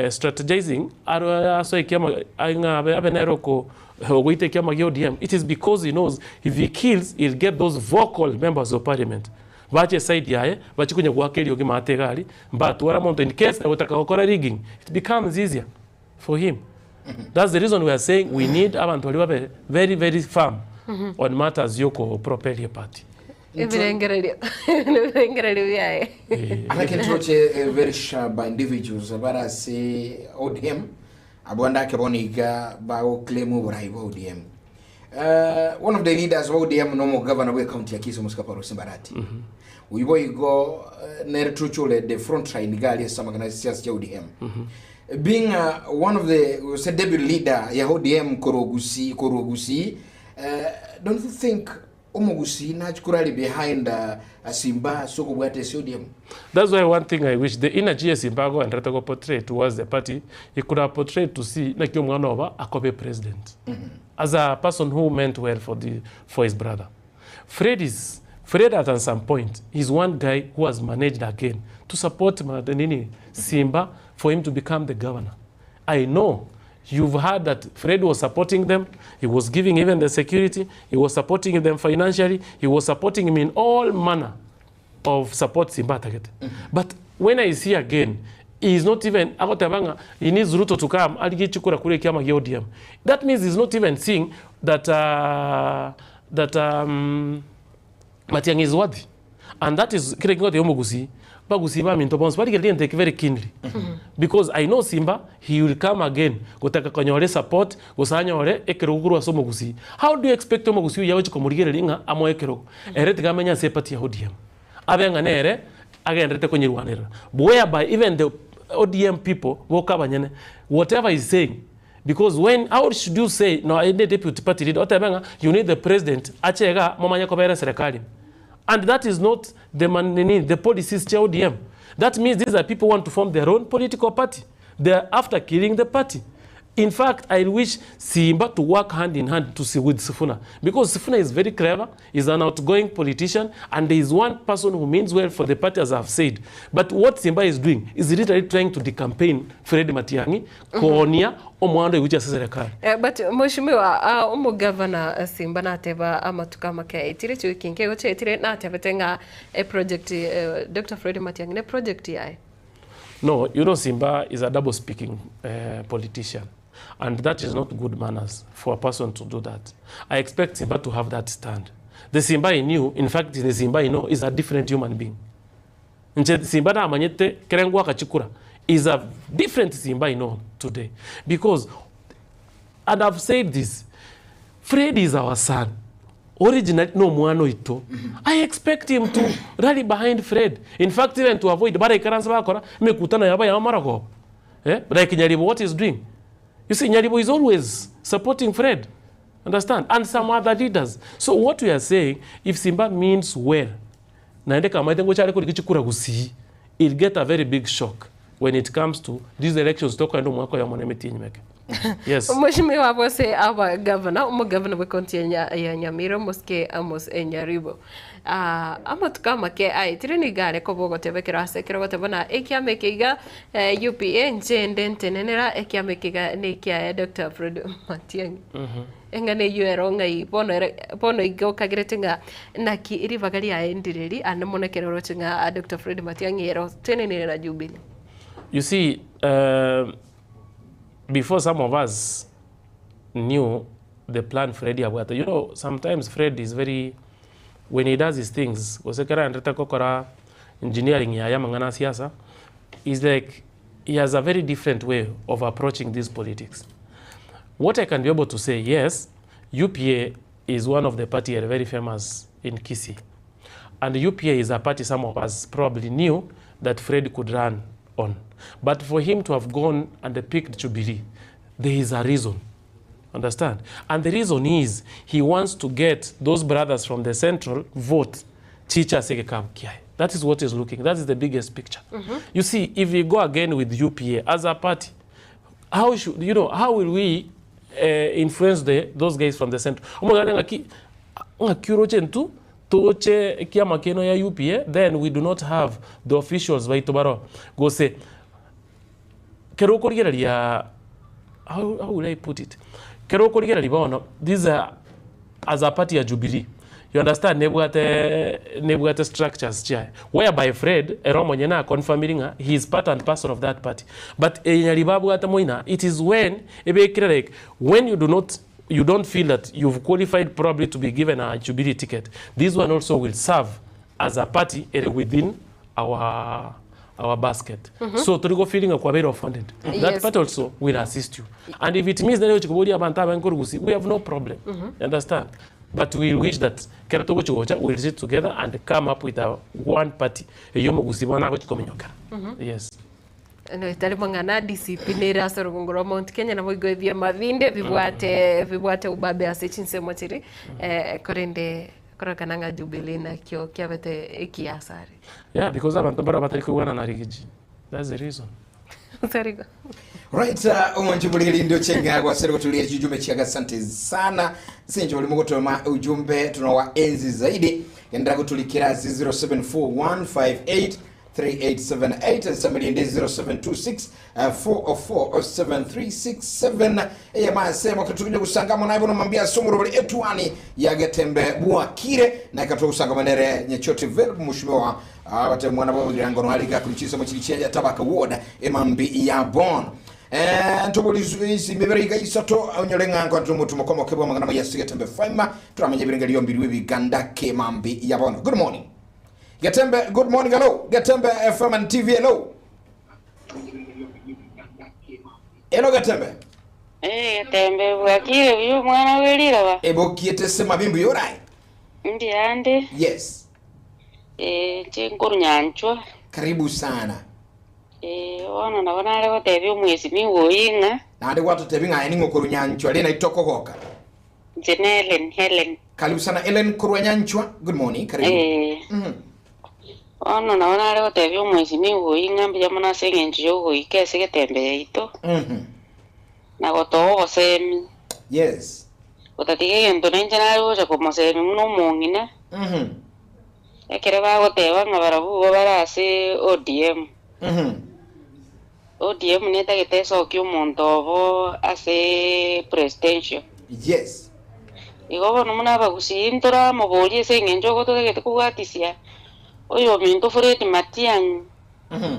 Speaker 3: strategizing aro asoe ekiama ng'a abe abe nere oko ogoita ekiama gia ODM it is because he knows if he kills he'll get those vocal members of parliament bache eside yaye bache konya goaka eriogi maate iga aria mbatwara monto in case agotaka gokora rigging it becomes easier for him that's the reason we are saying we need abanto baria babe very very firm on matters yoko propel eparty.
Speaker 2: Ebirengererio ebirengererio biaye.
Speaker 1: Alake ntoche very sharp individuals bare ase ODM abwo ndake bono iga bagoclaim oborai bwa ODM. One of the leaders wa ODM no omogavana bwe county ya Kisii omosike Paul Simbarati. Oyio boigo nere tochore the front line iga aria ase amang'ana ase siasa chia ODM. Being one of the gose deputy leader ya ODM korwa Gusii korwa Gusii don't you think Omogusii nachie korari behind Simba ase okobwata ase ODM.
Speaker 3: That's why one thing I wish the energy ye Simba agoenderete go portray towards the party he could have portrayed to see naki omwana oba akoba president as a person who meant well for the for his brother. Fred is Fred at some point he's one guy who has managed again to support nini Simba for him to become the governor. I know you've heard that Fred was supporting them, he was giving even the security, he was supporting them financially, he was supporting him in all manner of support Simba atagete. But when I see again, he is not even agoteba ng'a he needs Ruto to come arigie chikura kure kiama gia ODM. That means he's not even seeing that uh, that um, Matiang'i is worthy. And that is kire kingotebia omogusii, bagusii baminto bonsi barigererie egento eke very keenly. Because I know Simba, he will come again gotaka konyora esupport gose anyore ekerogo korwa ase omogusii. How do you expect omogusii oyio agochia komorigereria ng'a amoe ekerogo? Ere tiga amenye ase eparty ya ODM. Abe ng'a nere agendererete konyerwanerera. Whereby even the ODM people boka abanyene, whatever he is saying, Because when, how should you say no ende deputy party leader otebe ng'a you need the president ache igaa momanye kobera eserekari ime. And that is not the man nini the policies chia ODM. That means these are people who want to form their own political party. They are after killing the party. In fact, I wish Simba to work hand in hand to with Sifuna because Sifuna is very clever, is an outgoing politician and there is one person who means well for the party as I have said. But what Simba is doing is literally trying to decampaign Fred Matiang'i Koonia omwando oigochia ase eserekari.
Speaker 2: But Mheshimiwa, omogavana Simba nateba amatuko amake aetire, chiwiki inke igo chiaetire, natebete ng'a eproject Doctor Fred Matiang'i ne project yaye.
Speaker 3: No, you know Simba is a double speaking politician and that is not good manners for a person to do that. I expect Simba to have that stand. The Simba I knew, in fact the Simba I know is a different human being. Inche Simba namanyete kere ngwaka chikura is a different Simba I know today because and I've said this Fred is our son originally no omwana oito I expect him to rally behind Fred in fact even to avoid baraikaranse bakora emekutano yabo ya amarogoba eh like Nyaribo what he's doing you see Nyaribo is always supporting Fred understand and some other leaders so what we are saying if Simba means well Naende kamaete ngocha are korigia chikura gusii, he'll get a very big shock when it comes to these elections tokoenda omwaka oyomo na emetienyi meke. Yes.
Speaker 2: Omweshimiwa bwose aba gavana, omogavana bw'ecounty ya Nya- ya Nyamira omosike Amos Nyaribo. Ah, amatuko amake aetire nigo are koba ogoteba ekero ase ekero ogoteba buna ekiama eke iga eh, UPA inche inde ntenenera ekiama eke iga nekiaye Doctor Fred Matiang'i. Eng'ana eyio ero ng'ai bono ere bono iga okagerete ng'a naki ribaga riaye ndireri ande mono ekero oroche ng'a Doctor Fred Matiang'i ere otenenire na Jubilee.
Speaker 3: You see, before some of us knew the plan Fred abwate, you know, sometimes Fred is very, when he does his things, gose ekero agenderete gokora engineering yaye amang'ana a siasa, is like he has a very different way of approaching these politics. What I can be able to say, yes, UPA is one of the party ere very famous in Kisii. And UPA is a party some of us probably knew that Fred could run on. But for him to have gone and picked Jubilee, there is a reason. Understand? And the reason is he wants to get those brothers from the central vote chicha ase egekabu kiaye. That is what is looking. That is the biggest picture. You see, if we go again with UPA as a party, how should, you know, how will we influence the, those guys from the central? Omogane ng'aki, ng'aki oroche intwe toche ekiama kiaino ya UPA, then we do not have the officials baito baro. Gose, kero okorigereria, how, how will I put it? Kero okorigereria bono, these are, as a party ya Jubilee, you understand nebwate nebwate structures chiaye whereby Fred ere omonyene a confirmiri ng'a he is part and parcel of that party but enyari babwate moina it is when ebekire like when you do not you don't feel that you've qualified probably to be given a Jubilee ticket this one also will serve as a party ere within our our basket so tori go feeling kwabeire offended that part also will assist you and if it means nere gochia koboria abanto abange korwa gusii we have no problem you understand but we wish that kero togochia gocha we will sit together and come up with a one party eywo omogusii bono agochia kominyokera yes.
Speaker 2: Etari mang'ana DCP nere ase orogongo rwa Mount Kenya naboigo ebiama binde bibwate bibwate obobabe ase chinsemo chiria korende. Kororekana ng'a Jubilee nakio kiabete ekiya asare.
Speaker 3: Yeah, because abanto mbaro batari koigwana na Rigiji. That's the reason.
Speaker 2: Osarigo.
Speaker 1: Right, omwanchi buri rindi ochenga gwasere gotulia chijume chiaga asante sana sinje buri mugotoma ujumbe tunawa enzi zaidi endera gutulikira 074158 3878 samilindi 0726 404 7367 eyamasemo katukuja gusangamo naye bono mambia somuro buri etuani yagetembe bwakire na ikatugusanga manere nyechote vel mheshimiwa abate mwana babugirango no aliga kulichisa mu chiri tabaka ward emambi ya bon. Ntobolizwezi mibere igayisato onyole ng'ango atumutumo komo kebwa mangana ya Getembe faima turamenya birenge lyombiriwe biganda kemambi ya bono. Good morning Getembe, good morning, hello. Getembe FM and TV, hello. Hello Getembe.
Speaker 4: Getembe bwakire buya omwana bw'eriroba.
Speaker 1: Ebokiete sema bimbu yorai.
Speaker 4: Mbuya
Speaker 1: Yes.
Speaker 4: Nche nkorunyanchwa.
Speaker 1: Karibu sana.
Speaker 4: Bono nabo nare gotebia omwesimi oyi ng'a.
Speaker 1: Nande gwatotebia ng'a ning'o korunyanchwa rina itokogoka.
Speaker 4: Nche ne Helen, Helen.
Speaker 1: Karibu sana Helen korwanyanchwa. Good morning, karibu.
Speaker 4: Bono nabo nare gotebia omwesimi oyi ng'a mbuya mono ase eng'encho ya ogoika ase egetembe yaito. Na gotoa obosemi.
Speaker 1: Yes.
Speaker 4: Gotatiga egento nainche nare gocha komosemi buna omong'ina. Ekere bagoteba ng'a barabwo igo bare ase ODM. ODM netagete esokia omonto obo ase presidential.
Speaker 1: Yes.
Speaker 4: Igo bono buna abagusii ntoramoborie ase eng'encho igo totagete kobwatisia oyo ominto Fred Matiang'i.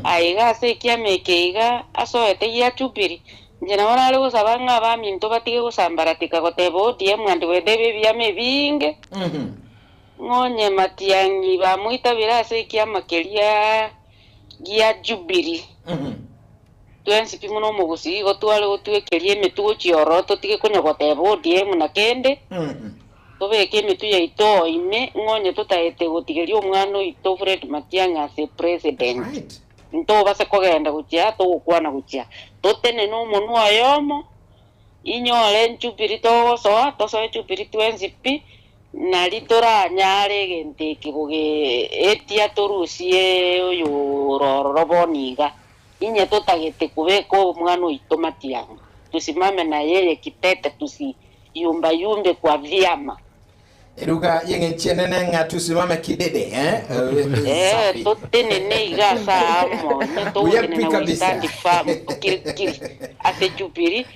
Speaker 4: Aiga ase ekiama eke iga asoete gia Jubilee. Inche nabo nare gosaba ng'a abaminto batige gosambaratika goteba ODM ande goetebia ebiama ebinge. Ng'onye Matiang'i bamoitabire ase ekiama keria gia Jubilee. Twensi pi mono omogusii igo tware gotwekeria emetu gochia ororo totige konya goteba ODM na kende. Tobeke emetu yaito oime ng'onye totaete gotigeria omwana oito Fred Matiang'i ase president.
Speaker 1: Right.
Speaker 4: Ntobase kogenda gochia togokwana gochia. Totenene omonwa oyomo inyore Jubilee togosoa tosoe Jubilee twensi pi nari toranyare egento eke goge etia torusie oyo ororo bono iga. Inye totagete kubeka omwana oito Matiang'i. Tusimame na yeye kitete tusi yumba yumbe kwa vyama.
Speaker 1: Eruga yeng'enchenene ng'a tusimame kidede eh? Safi.
Speaker 4: Totenene iga asa amo ne togotenena
Speaker 1: Uyapi
Speaker 4: we
Speaker 1: kabisa.
Speaker 4: stand firm tokirikiri ase Jubilee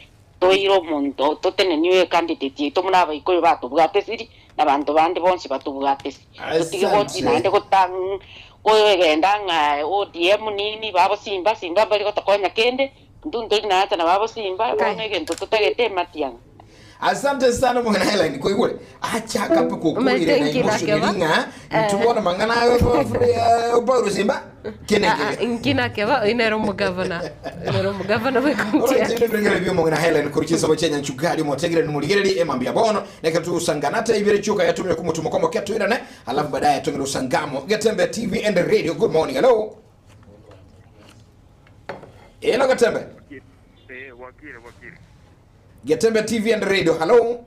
Speaker 4: toire omonto toteneni oyo candidate yaito buna abaikoyo batobwate siri na banto bande bonsi batobwate si. Totige
Speaker 1: Asante.
Speaker 4: gochi naende gotang koyogenda ng'a ODM nini babo simba simba bari gotokonya kende ntuntori nacha na babo simba
Speaker 2: Kai.
Speaker 4: bono egento totagete Matiang'i.
Speaker 1: Asante sana mwana Helen koigure acha kape kokuire na
Speaker 2: Umetenki
Speaker 1: emotion
Speaker 2: nakeba.
Speaker 1: ringa ntubona mangana Paulo Simba kenekele.
Speaker 2: Nkina keba inero omogavana. Inero omogavana bwe county ya
Speaker 1: Alright, ndengere byo mwana Helen kuruchisa bochenya nchugari motegere numuligereri emambia bono neka tusanganate ibere chuka yatumye kumutumo komo ketu irane alafu baadaye tungere usangamo Getembe TV and Radio. Good morning. Hello. Hello Getembe.
Speaker 5: Wakire, wakire.
Speaker 1: Getembe TV and Radio. Hello.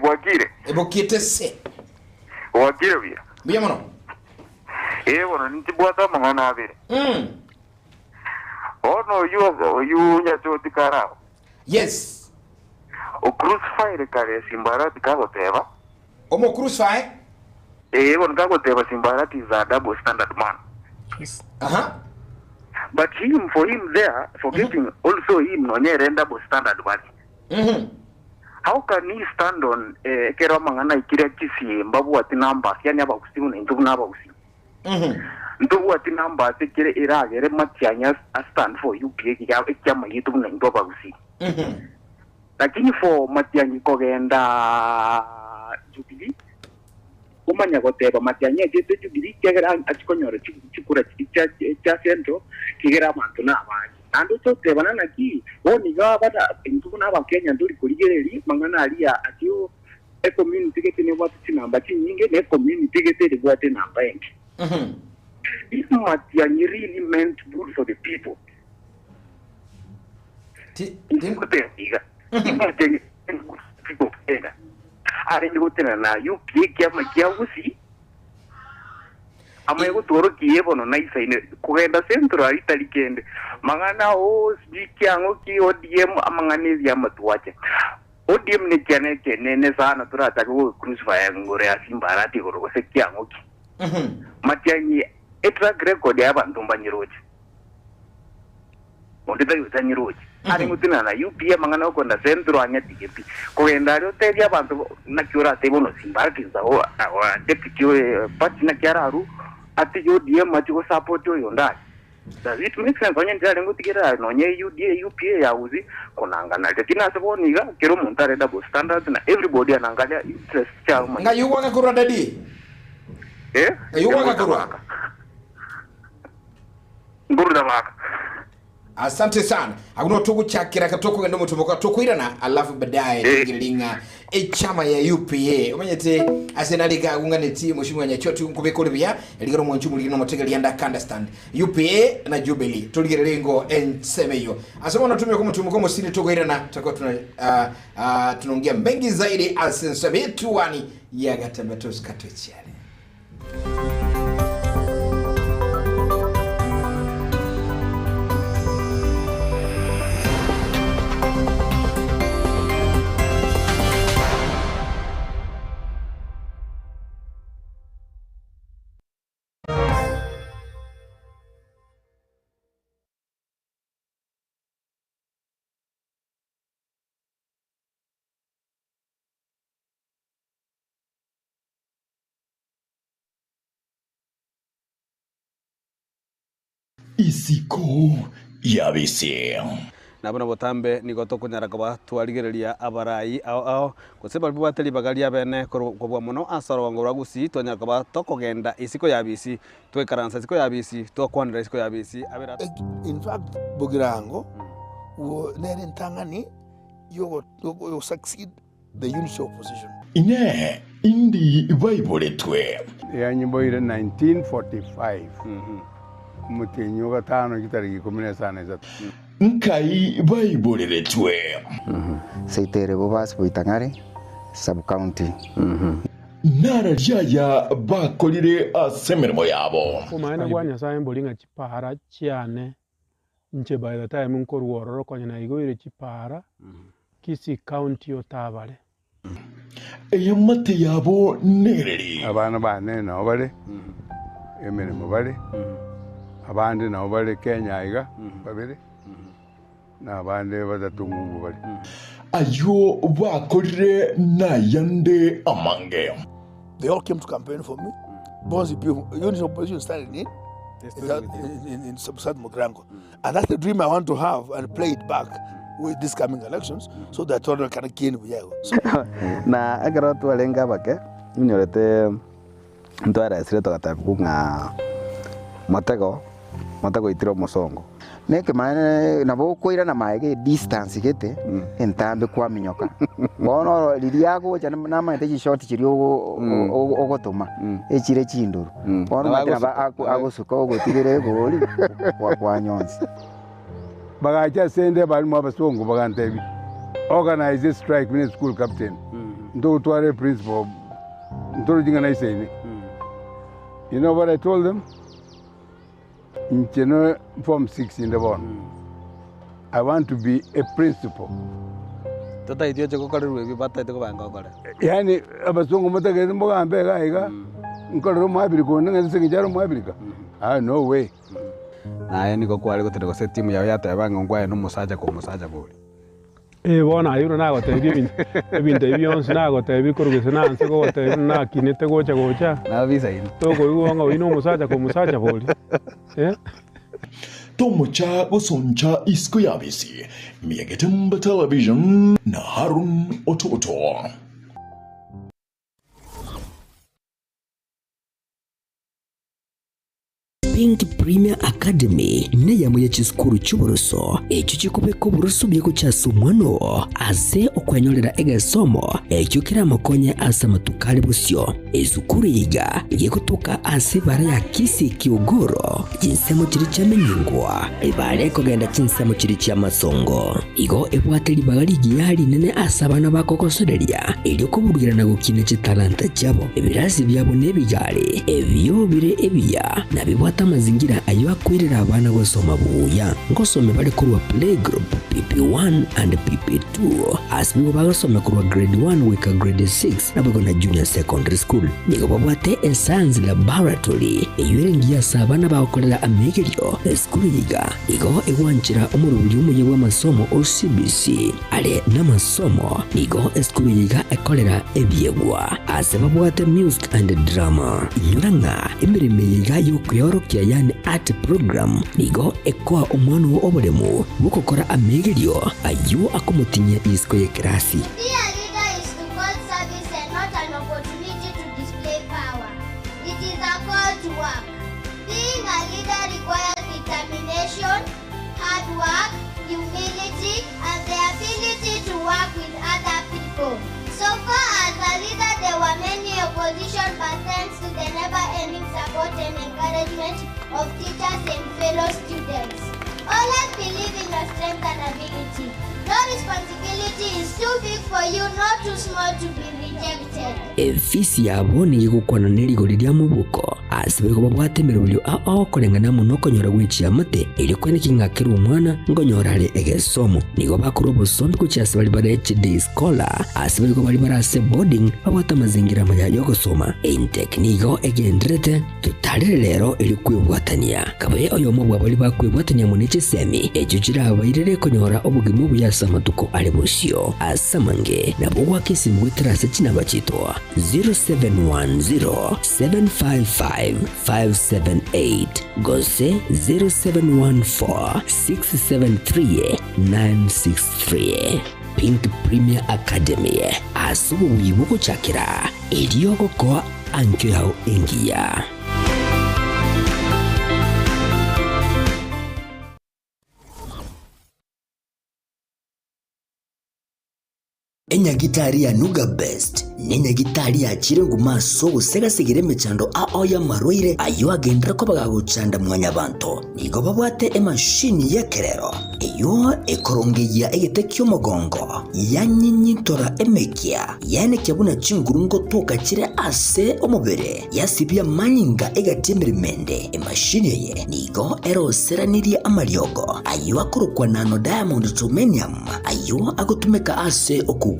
Speaker 5: Wakire.
Speaker 1: Ebokite se.
Speaker 5: Wakire bia.
Speaker 1: Mbia mono.
Speaker 5: Bono nintibwata amang'ana abere. Bono oyu oyu nyachoti karao.
Speaker 1: Yes.
Speaker 5: O crucify kare Simbarati kagoteba.
Speaker 1: Omo crucify.
Speaker 5: Bono kagoteba Simbarati is a double standard man.
Speaker 3: Yes.
Speaker 1: Aha.
Speaker 5: But him for him there forgetting also him nonyere double standard man. How can he stand on kero amang'ana ikire chisimba bwati numbers yani abagusimu na intubu n'abagusimu. Ntobwati numbers ekere eragere Matiang'i a stand for UPA ekiama gitu buna intwe abagusimu. Lakini for Matiang'i kogenda Jubilee umanya goteba Matiang'i achete Jubilee kiagera achikonyora chikura cha central kigera abantu n'abangi naende totebana naki bono iga bada intwe buna abakenya ntori korigereria mang'ana aria atio ecommunity gete nebwate chinamba chinyinge na ecommunity gete eribwate enamba enke. If Matiang'i really meant good for the people, iga if Matiang'i meant good for the people of Kenya, Arenge gotenena na UPA ekiama kia Gusii, Amanye gotworokia eye bono naisaine kogenda Central aria tari kende. Mang'ana oo sijui kiang'o ki ODM amang'ana ebiama twache. ODM nekiana ekenene sana torachake go crucify ngore ya Simba Arati igoro gose kiang'o ki. Matiang'i e track record ya abanto mbanyeroche. Onde tari otanyeroche. Are ngotenena na UPA amang'ana okonda Central anyatige pi. Kogenda aria otebie abanto naki oratebe bono Simba Arati nsa o deputy party naki ararue atige ODM achie go support oyonde aria. Does it make sense? Onye ndirarenge gotigerera nonye UDA, UPA ya Gusii konangana lakini ase bono iga kera omonto are double standards na everybody anangalia interest chiaye omonyene.
Speaker 1: Ng'ai ogwaka korwa daddy?
Speaker 5: Eh?
Speaker 1: Ng'ai ogwaka korwa?
Speaker 5: Nkoruta baka.
Speaker 1: Asante sana. Agwo no togochakera ka tokogenda omotumo tokoirana alafu baadaye
Speaker 5: Eh.
Speaker 1: torigererie ng'a echama ya UPA omanyete ase nari gagung'anetie mheshimiwa Nyachoti nkobeka ore buya rigera omwanchi omoriri na omotegereria ande aka understand UPA na Jubilee torigererie ngo ensemo eyio ase bono tumia komotumo komosiri tokoirana toko tuna uh, uh, tunaongea mengi zaidi ase ensemo yetuani ya Gatembe tosikatochiare.
Speaker 6: Isiko y'abisi.
Speaker 7: Na buna botambe nigo tokonyara koba twarigereria abarai ao ao, gose baria babwate ribaga riabene korwa kobua mono ase orogongo rwa Gusii, twanyara koba tokogenda isiko y'abisi, twaikaransa isiko y'abisi, twakwanera isiko y'abisi abere.
Speaker 8: In fact, Bogirango nere entang'ani yogo succeed the unity of opposition.
Speaker 6: Inee! Indi baiboretwe?
Speaker 9: Yanyiboire 1945, omotienyi o gatano chitariki ikomi na isano na isato.
Speaker 6: Nkai baiboreretwe?
Speaker 10: Seito ere Bobasi Boitang'are Sub-county.
Speaker 6: Nararia aya bakorire ase emeremo yabo.
Speaker 11: Obomaene bwa Nyasae mbori ng'a chipaara chiane Inche by the time nkorwa ororo konya naigoire chipaara Kisii county otabare.
Speaker 6: Eamate yabo nereri.
Speaker 9: Abana bane nao bare emeremo bare, abande nao bare Kenya aiga babere, na abande batato ng'umbu bare.
Speaker 6: Ayio bakorire nayande amange.
Speaker 8: They all came to campaign for me. Bonzi unity of opposition started in in, in, in South Mugirango. And that's the dream I want to have and play it back with these coming elections so that Tono can gain Buyago. So,
Speaker 7: Na ekero twarenge abake, inyorete ntwaeresire togatebigwa ng'a motego, motego oitire omosongo.
Speaker 10: Nekemanene nabo okoirana maega edistance gete entambe kwaminyoka. Bono oro riria agocha namanyete chishoti chiria ogotoma echire chindoro. Bono omanyete nabo agosuka ogotigera egori kwanyonsi.
Speaker 9: Bagacha ase inde abalimu abasongo bagantebia, Organise a strike buna eschool captain, ntogotwara eprincipal ntorochi ng'a naisaine. You know what I told them? Inche no form 6 inde bono. I want to be a principal.
Speaker 7: Totaeti oche gokorerwa ebio bataete kobanga okore.
Speaker 9: Yaani abasongo motagete mogambe iga iga, nkorere omoabirika onde ng'a ase eng'encho are omoabirika? Ah no way.
Speaker 7: Naye nigo kware gotera gose etimu yao yateba ng'a nkwaye nomosacha komosacha bori.
Speaker 11: Ee bono aye buna nagotebirie ebinto ebinto ebi bionsi nagotebirie korwa gese nanse kogotebia buna nakinete gocha gocha,
Speaker 7: Nabisaine.
Speaker 11: tokoigwa ng'a oyio na omosacha ka omosacha bori eh.
Speaker 6: Tomocha gosoncha isiko y'abisi, Miagetemba Television na Harun Ototo.
Speaker 12: Pink Premier Academy neyamo ye chisukuru chi'oboroso echio chikobeka oboroso buya gochia ase omwana oo ase okwenyorera egesomo ekio keramokonye ase amatuko are bosio. Esukuru eye iga gegotoka ase ebara ya Kisii Kiogoro, chinsemo chiria chiamenyingwa, ebara ekogenda chinsemo chiria chi'amasongo. Igo ebwate ribaga rigiya rinene ase abana bakogosoreria, erio koburugera na gokina chitalanta chiabo. Ebirasi biabo nebigari, ebio bire ebiya, na bibwate amazingira ayio akoirera abana gosoma buya. Ngosome bare korwa playgroup, PP1 and PP2, ase nigo bagosome korwa grade 1 goika grade 6, naboigo na junior secondary school. Nigo babwate escience laboratory, eyio ere engiya ase abana bagokorera amegerio. Esukuru eye iga Igo egwanchera omoroberi omuya bw'amasomo o CBC are namasomo. Nigo esukuru eye iga ekorera ebiegwa ase babwate music and drama. Inyora ng'a emeremo eye iga y'okweorokia yaani art program nigo ekoa omwana oo oboremu bw'ogokora amegerio ayio akomotinyia isiko y'ekerasi.
Speaker 13: Be a leader is to call service and not an opportunity to display power. It is a call to work. Being a leader requires determination, hard work, humility, and the ability to work with other people. So far as a leader there were many opposition but thanks to the never ending support and encouragement of teachers and fellow students. Always believe in your strength and ability. No responsibility is too big for you nor too small to be rejected.
Speaker 12: Efisi yabo nigo egokwana nerigori ria mobuko, ase boigo babwate emeroberio ao koreng'ana amo nokonyora gwe chiamate, erio kweneki ng'a kera omwana nkonyora are egesomo. Nigo bakorwa obosombi gochia ase baria bare chiday scholar, ase boigo baria bare ase boarding babwate amazingira amaya yogosoma. Intake nigo egendererete. Totarere rero erio kwebwatania. Kabe oyomo bwa baria bakwebwatania amo ne chisemi echio chirabairere konyora obogima obuya ase amatuko are bosio. Ase amange nabo goaka esimi goetera ase chinamba chiaito 0710 755 578 gose 0714 673 963. Pink Premier Academy, ase obobui bogochakera erio gokoa Ankio yao engiya.
Speaker 14: Enyagitari ya Nuga Best nenyagitari yachire nguma ase ogosegasegera emechando ao y'amarwaire ayio agenderere koba gagochanda mwanyabanto. Nigo babwate emashini y'ekerero eyio ekorongeyia egete ki'omogongo, yanyinyintora emekia, yaenekia buna chinguru ngotoka chire ase omobere, yasibia amanyinga egati y'emeremo ende. Emashini eye nigo eroseranirie amariogo ayio akorokwa nano diamond germanium ayio agotumeka ase okogwenia.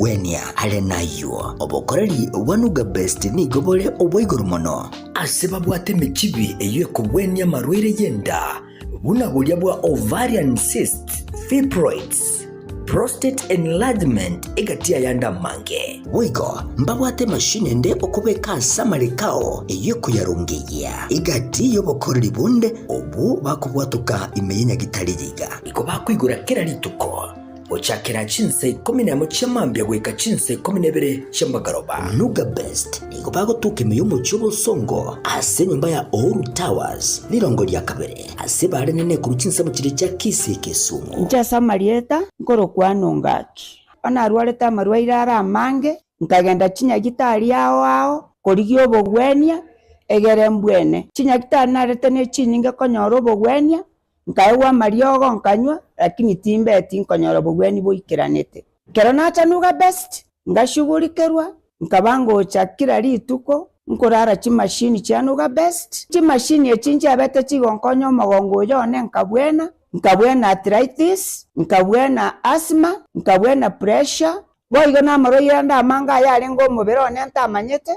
Speaker 14: Are nayio, obokoreri bwa Nuga Best nigo bore obwa igoro mono. Ase babwate emechibi eyio ekogwenia amarwaire y'enda, buna boria bwa ovarian cysts, fibroids, prostate enlargement egati y'ayande amange. Boigo mbabwate emashini ende okobeka ase amareko ao eyio ekoyarongeyia egati y'obokoreri bonde obwo bakobwatoka ime y'enyagitari yiga. Igo bakoigora kera rituko. Gochakera chinsa ikomi nemo chia mambia goika chinsa ikomi na ibere chia magoroba. Nuga Best nigo bagotoka ime y'omochie obosongo ase enyomba ya Uhuru Towers, rirongo ria kabere, ase bare nene korwa chinsemo chiria chia Kisii Kisumu.
Speaker 15: Inche ase amarieta nkorokwa Nongaki. Bono narwarete amarwaire are amange, nkagenda chinyagitari ao ao korigia obogwenia, egere mbwene. Chinyagitari narete ne chinyinge konyora obogwenia, Nkaegwa amariogo nkanywa, lakini timbeti nkonyora obogwenia boikeranete. Ekero nacha Nuga Best, ngashugurikerwa, nkaba ngocha kera rituko nkorara chimashini chia Nuga Best. Chimashini echi nchiabete chigonkonya omogongo oyo one nkabwena, nkabwena arthritis, nkabwena asthma, nkabwena pressure, boigo namarwaire ande amange ayarenge omobere one ntamanyete,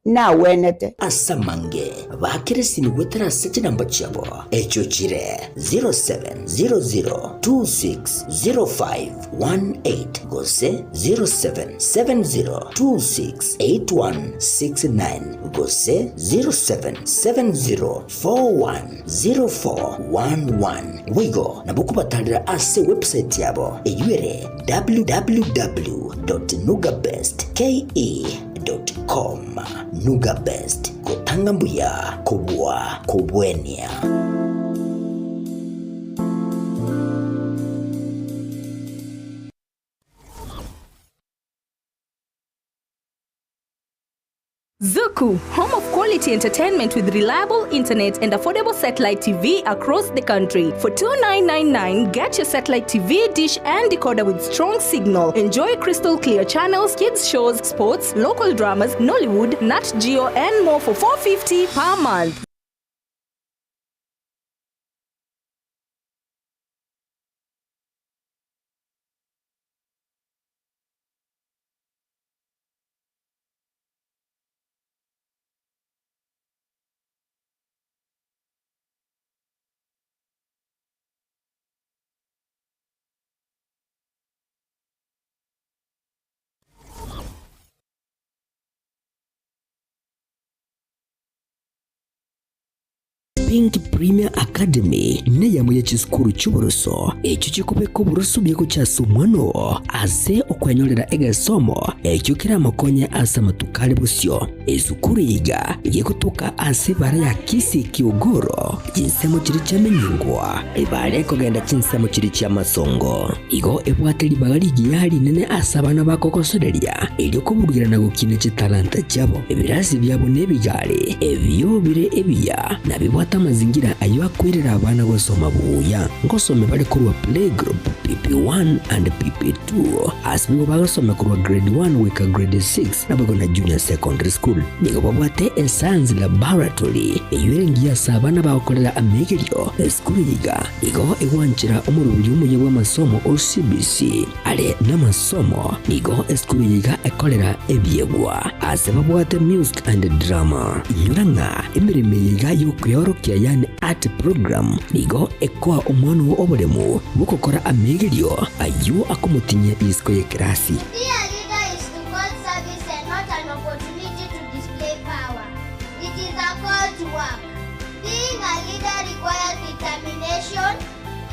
Speaker 15: nagwenete.
Speaker 14: Ase amange baakere esimi goetera ase chinamba chiabo, echio chire 0700260518 gose 0770268169 gose 0770410411. Boigo nabo okobatarera ase ewebsite yabo eyio ere www.nugabestke. gmail.com Nuga Best, gotanga mbuya kobua kobwenia.
Speaker 16: Zuku, home of quality entertainment with reliable internet and affordable satellite TV across the country. For 2999, get your satellite TV, dish and decoder with strong signal. Enjoy crystal clear channels, kids shows, sports, local dramas, Nollywood, Nat Geo and more for 450 per month.
Speaker 12: Pink Premier Academy neyamo ye chisukuru chi'oboroso echio chikobeka oboroso buya gochia ase omwana oo ase okwenyorera egesomo ekio keramokonye ase amatuko are bosio. Esukuru eye iga gegotoka ase ebara ya Kisii Kiogoro, chinsemo chiria chiamenyingwa, ebara ekogenda chinsemo chiria chi'amasongo. Igo ebwate ribaga rigiya rinene ase abana bakogosoreria, erio koburugira na gokina chitalanta chiabo. Ebirasi biabo nebigari, ebio bire ebiya, na bibwate amazingira ayio akoirera abana gosoma buya. Ngosome bare korwa playgroup, PP1 and PP2, ase nigo bagosoma korwa grade 1 goika grade 6, naboigo na junior secondary school. Nigo babwate escience laboratory, eyio ere engiya ase abana bagokorera amegerio. Esukuru eye iga Igo egwanchera omoroberi omuya bw'amasomo o CBC are namasomo, nigo esukuru eye iga ekorera ebiegwa ase babwate music and drama. Inyora ng'a emeremo eye iga y'okweorokia yaani art program nigo ekoa omwana oo oboremu bw'ogokora amegerio ayio akomotinyia isiko y'ekerasi.
Speaker 13: Be a leader is to call service and not an opportunity to display power. It is a call to work. Being a leader requires determination,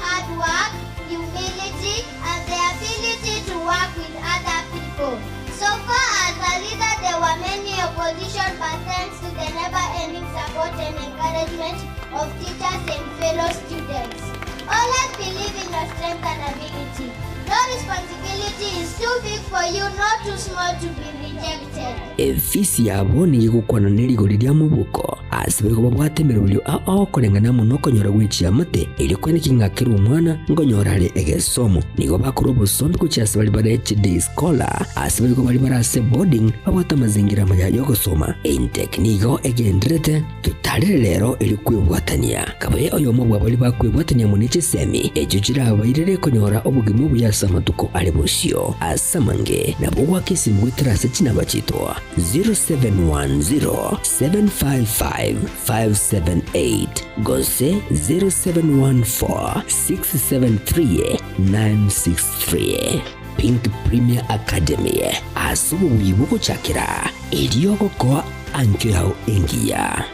Speaker 13: hard work, humility, and the ability to work with other people. So far as a leader, there were many opposition, but thanks to the never-ending support and encouragement of teachers and fellow students. Always believe in your strength and ability. No responsibility is too big for you, nor too small to be rejected.
Speaker 12: Efisi yabo nigo egokwana ne rigori ria mobuko, Ase boigo babwate emeroberio ao koreng'ana amo nokonyora gwe chiamate, erio kweneki ng'a kera omwana nkonyora are egesomo. Nigo bakora obosombi gochia ase baria bare chiday scholar, ase boigo baria bare ase boarding babwate amazingira amaya y'ogosoma. Intake nigo egendererete, totarere rero erio kwebwatania. Kabe oyomo bwa baria bakwebwatania amo ne chisemi echio chirabairere konyora obogima obuya ase amatuko are bosio. Ase amange nabo goaka esimi goetera ase chinamba chiaito. 0710755578 gose 0714673963. Pink Premier Academy ase obobuyi bogochakera erio gokoa ankio yao engiya.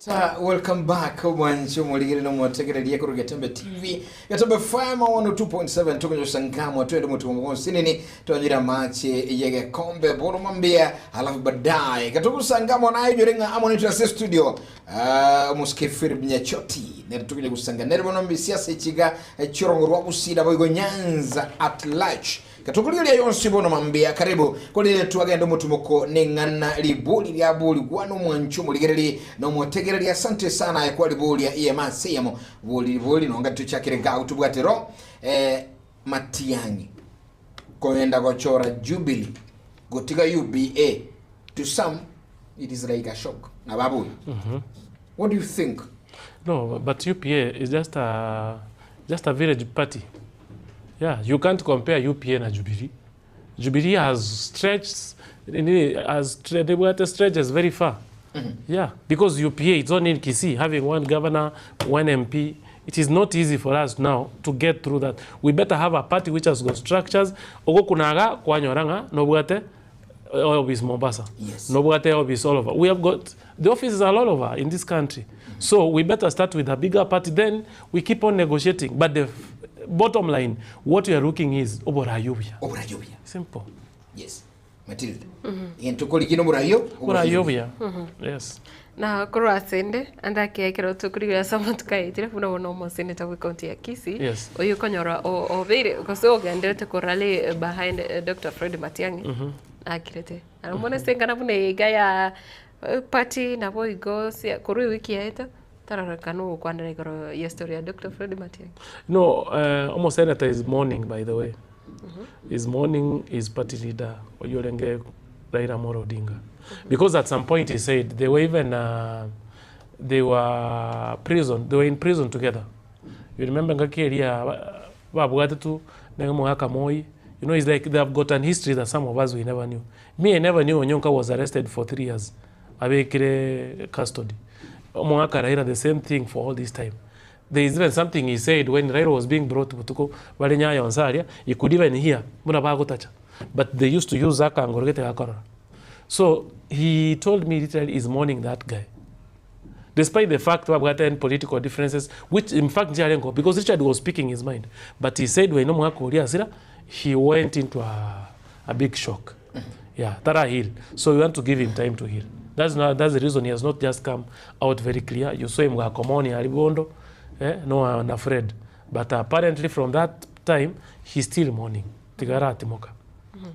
Speaker 1: Ta, welcome back omwanchi omorigere nomotegereria korwa Getembe TV Getembe FM 102.7 tukonyosa ngamwa twende mutungo gonsinini twanyira amache yegekombe bono mambia alafu baadaye katukusangamo nayo jore ng'a amo nitwe ase studio Ah, omosike Philip Nyachoti nere tukonye gusanga nere bono mbisiasa echiga chirongo rwa gusida boigo Nyanza at large Katukuliria yonsi bono mambia karibu korire twagenda omotumoko neng'ana ribori ria bori gwana omwancho omorigereri na omotegereri asante sana aye kwa riboria iyemo ase eyemo bori ribori nonga tuchakire gau tobwate ro eh, Matiang'i koenda gochora Jubilee gotiga UBA to some it is like a shock nabo abuya what do you think?
Speaker 3: No, but UPA is just a, just a village party. Yeah, you can't compare UPA na Jubilee. Jubilee has stretched, nini, has nebwate stretches very far. Yeah, because UPA it's only in Kisii having one governor, one MP. It is not easy for us now to get through that. We better have a party which has got structures, ogokuna iga kwanyora ng'a nobwate office Mombasa,
Speaker 1: Yes.
Speaker 3: nobwate office all over. We have got, the offices are all over in this country. So we better start with a bigger party, then we keep on negotiating. But the bottom line, what we are looking is oborayi obuya.
Speaker 1: Oborayi obuya.
Speaker 3: Simple.
Speaker 1: Yes. Matilda. Egento korigia noborayi
Speaker 3: Oborayi obuya. Yes.
Speaker 2: Na korwa ase ende, ande ake ekero tokorigia ase amatuko aetire, buna bono omoseneta bw'ecounty ya Kisii,
Speaker 3: Yes.
Speaker 2: oyio okonyora o- obeire gose ogenderete korally behind Doctor Fred Matiang'i, akirete. Aro bono ase engana buna eye iga ya party nabo igo ase korwa ewiki yaeta, tararorekana ogokwanera igoro ya estory ya Doctor Fred Matiang'i.
Speaker 3: No, omoseneta is mourning by the way. Is mourning his party leader oyio orenge Raila Amolo Odinga. Because at some point he said they were even uh, they were prison, they were in prison together. You remember ngaki eria babwate tu nenge omogaka Moi. You know, it's like they have got an history that some of us we never knew. Me, I never knew Onyonka was arrested for 3 years. Abekire custody. Omogaka Raila, the same thing for all this time. There is even something he said when Raila was being brought botuko bare Nyayo nse aria, he could even hear buna bagotacha. But they used to use akangoro gete gakorora. So he told me literally he's mourning that guy. Despite the fact babwate political differences, which in fact nchiarengo, because Richard was speaking his mind. But he said when omogaka oria asira, he went into a, a big shock. Yeah, tara heal. So we want to give him time to heal. That's not, that's the reason he has not just come out very clear. You saw him gakomoni aribondo, eh, no one afraid. But apparently from that time, he's still mourning. Tigara atimoka.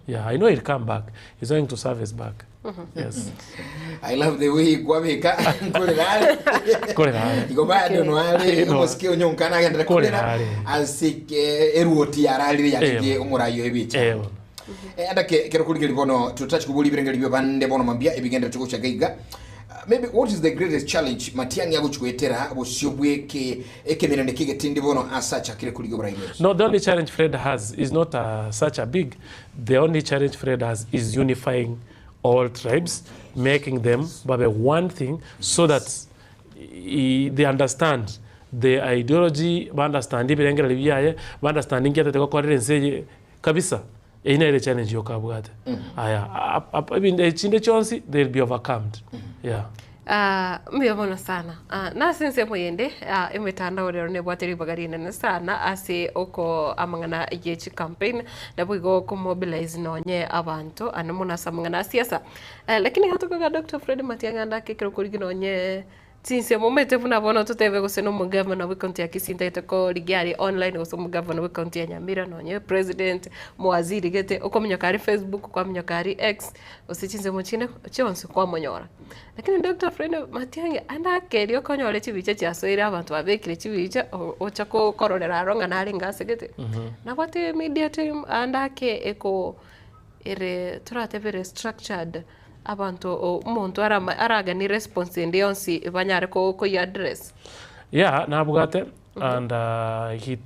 Speaker 3: Yeah, I know he'll come back. He's going to service back. Yes.
Speaker 1: I love the way kwabeka nkorera are.
Speaker 3: Nkorera are.
Speaker 1: Igo bado no are
Speaker 3: No.
Speaker 1: omosike onyonka nagendera
Speaker 3: Nkorera
Speaker 1: korera
Speaker 3: are.
Speaker 1: ase ke- eruoti yararire yatigie
Speaker 3: Eh.
Speaker 1: omorayi ebicha.
Speaker 3: Eh,
Speaker 1: Eh, anda kero kurigeria bono tutachi kubura ebirengeri bia bande bono mambia ebigendere togochaka iga. Maybe what is the greatest challenge Matiang'i agochigwetera bosio bweke ekemerero kegetindi bono ase achakire kurigia oborai bwensi?
Speaker 3: No, the only challenge Fred has is not such a big. The only challenge Fred has is unifying all tribes, making them babe one thing so that they understand the ideology, ba understand ebirengero biaye, ba understand inki atete gokorera ense eye kabisa. Eyio nere challenge yokabwate. Aya, echinde chionsi they'll be overcome. Yeah.
Speaker 2: Ah, mbuya mono sana. Ah, na ase ensemo yende, ah, emetandao rero nebwate ribaga rinene sana ase oko amang'ana ye chicampaign, nabo igo okomobilize nonye abanto ande mono ase amang'ana a siasa. Eh, lakini iga tokoiga Doctor Fred Matiang'i ande ake ekero korigia nonye Chinsemo omanyete buna bono totebe gose nomogavana bw'ecounty ya Kisii ntagete korigia are online gose omogavana bw'ecounty ya Nyamira nonye president, mowaziri gete, okominyoka aria Facebook, kwaminyoka aria X, gose chinsemo chinde chionsi kwamonyora. Lakini Doctor Fred Matiang'i ande akeria okonyora chibicha chiasoire abanto babekire chibicha o- ocha ko kororera aro ng'a narenge ase gete. Nabwate media team ande ake eko ere toratebe ere structured abanto omonto arama araganie response ende yonsi banyare ko koyi address.
Speaker 3: Yeah, nabwate and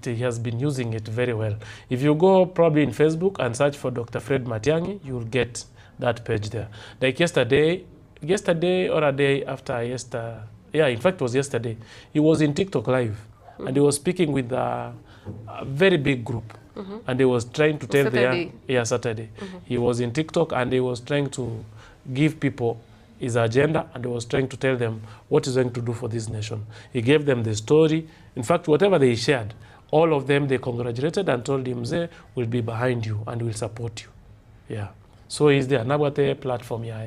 Speaker 3: he has been using it very well. If you go probably in Facebook and search for Dr. Fred Matiang'i, you'll get that page there. Like yesterday, yesterday or a day after yesterday, yeah, in fact it was yesterday, he was in TikTok live and he was speaking with a very big group. And he was trying to tell the
Speaker 2: Saturday.
Speaker 3: yeah, Saturday. He was in TikTok and he was trying to give people his agenda and he was trying to tell them what he's going to do for this nation. He gave them the story. In fact, whatever they shared, all of them, they congratulated and told him, Mzee will be behind you and will support you. Yeah. So he's there. Nabwate platform, yeah.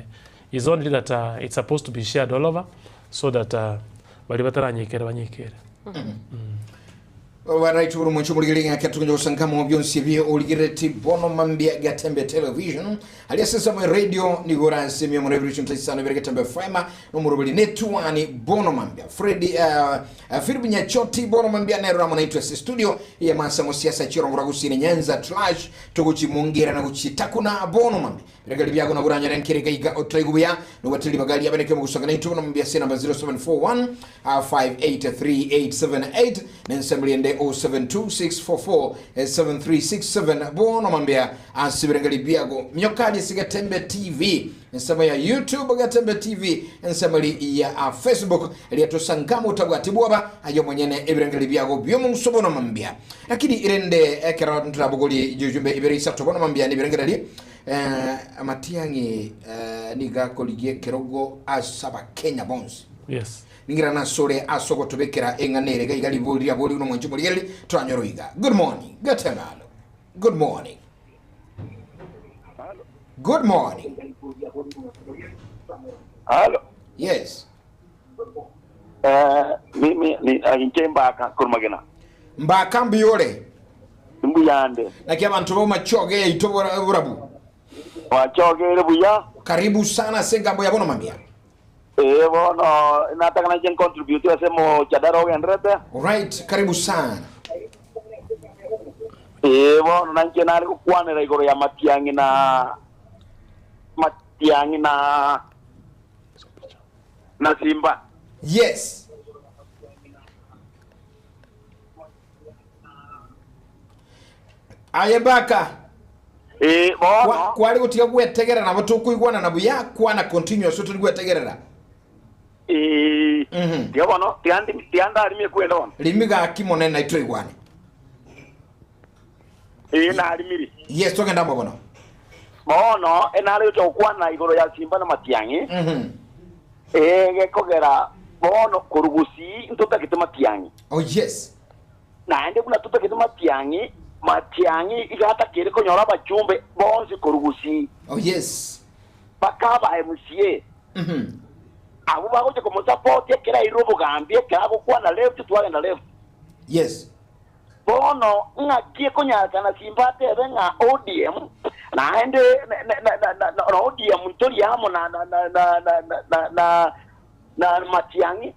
Speaker 3: It's only that it's supposed to be shared all over so that bali bataranyikere banyikere.
Speaker 1: Right, uri mwencho muligere ng'ake tukunja gosanga byonsi bye oligereti bono mambia Gatembe Television alia sasa mwe radio ni goranse mwe mu revolution taisano bere Gatembe FM no murubuli netuani bono mambia Fred Philip Nyachoti bono mambia nero ramo naitwa si studio ya masa mo siasa chiro ngura gusine Nyanza trash tuguchimungera na guchitakuna bono mambia biragali byago na buranya renkere gaiga otraigubuya no batili bagali yabeneke mu gusanga naitwa no mambia sina namba 0741 583878 nensembli ende 0726447367 bono mambia ase ebirengeri biago miokari ase Getembe TV ensemo ya YouTube Getembe TV ensemo eri ya ah, Facebook eria tosangama otabwati bwoba aye omonyene ebirengeri biago biomong'uso bono mambia lakini rende ekero ntorabogori jujumbe ibere isato bono mambia nibirengereri eh, amatiang'i eh, niga akorigia ekerogo ase abakenya bonsi
Speaker 3: Yes.
Speaker 1: Ningira nasore ase ogotobekera eng'ana ere iga iga ribori riabori buna omwanchi omorigereria toranyore oiga. Good morning. Geteme alo. Good morning. Good morning.
Speaker 5: Halo.
Speaker 1: Yes.
Speaker 5: Eh, mimi ni inche mbaka korumagena.
Speaker 1: Mbaka mbiyore.
Speaker 5: Mbuyande.
Speaker 1: Naki abanto bomachoge yaito burabu.
Speaker 5: Wachogere buya.
Speaker 1: Karibu sana ase engambo ya bono mambia.
Speaker 5: Ee bono nataka nache ncontribute ase mochadara ogenderete.
Speaker 1: Alright, karibu sana.
Speaker 5: Ee bono nainche nare gokwanera igoro ya matiang'i na matiang'i na na simba.
Speaker 1: Yes. Aye baka.
Speaker 5: Eh, bono.
Speaker 1: Kwari gotiga gwetegerera nabo tokoigwanana buya kwana continuous tori gwetegerera.
Speaker 5: Eh. Tiga bono tiga tiga ndarimie kwenda bono.
Speaker 1: Rimi gaki monene naitwe toigwane.
Speaker 5: Eh, narimiri.
Speaker 1: Yes, togenda amo bono.
Speaker 5: Bono enare gocha gokwana igoro ya simba na matiang'i. Eh, gekogera bono korwa gusii ntotagete matiang'i.
Speaker 1: Oh yes.
Speaker 5: Naende buna totagete matiang'i, matiang'i iga atakere konyora abachumbe bonsi korwa gusii.
Speaker 1: Oh yes.
Speaker 5: Baka aba MCA. Abwo bagocha komosapoti ekero airwe obogambi, ekero agokwana left twagenda left.
Speaker 1: Yes.
Speaker 5: Bono ng'aki ekonyarekana Simba atebe ng'a ODM naende na ODM ntori amo na na na na na na na Matiang'i.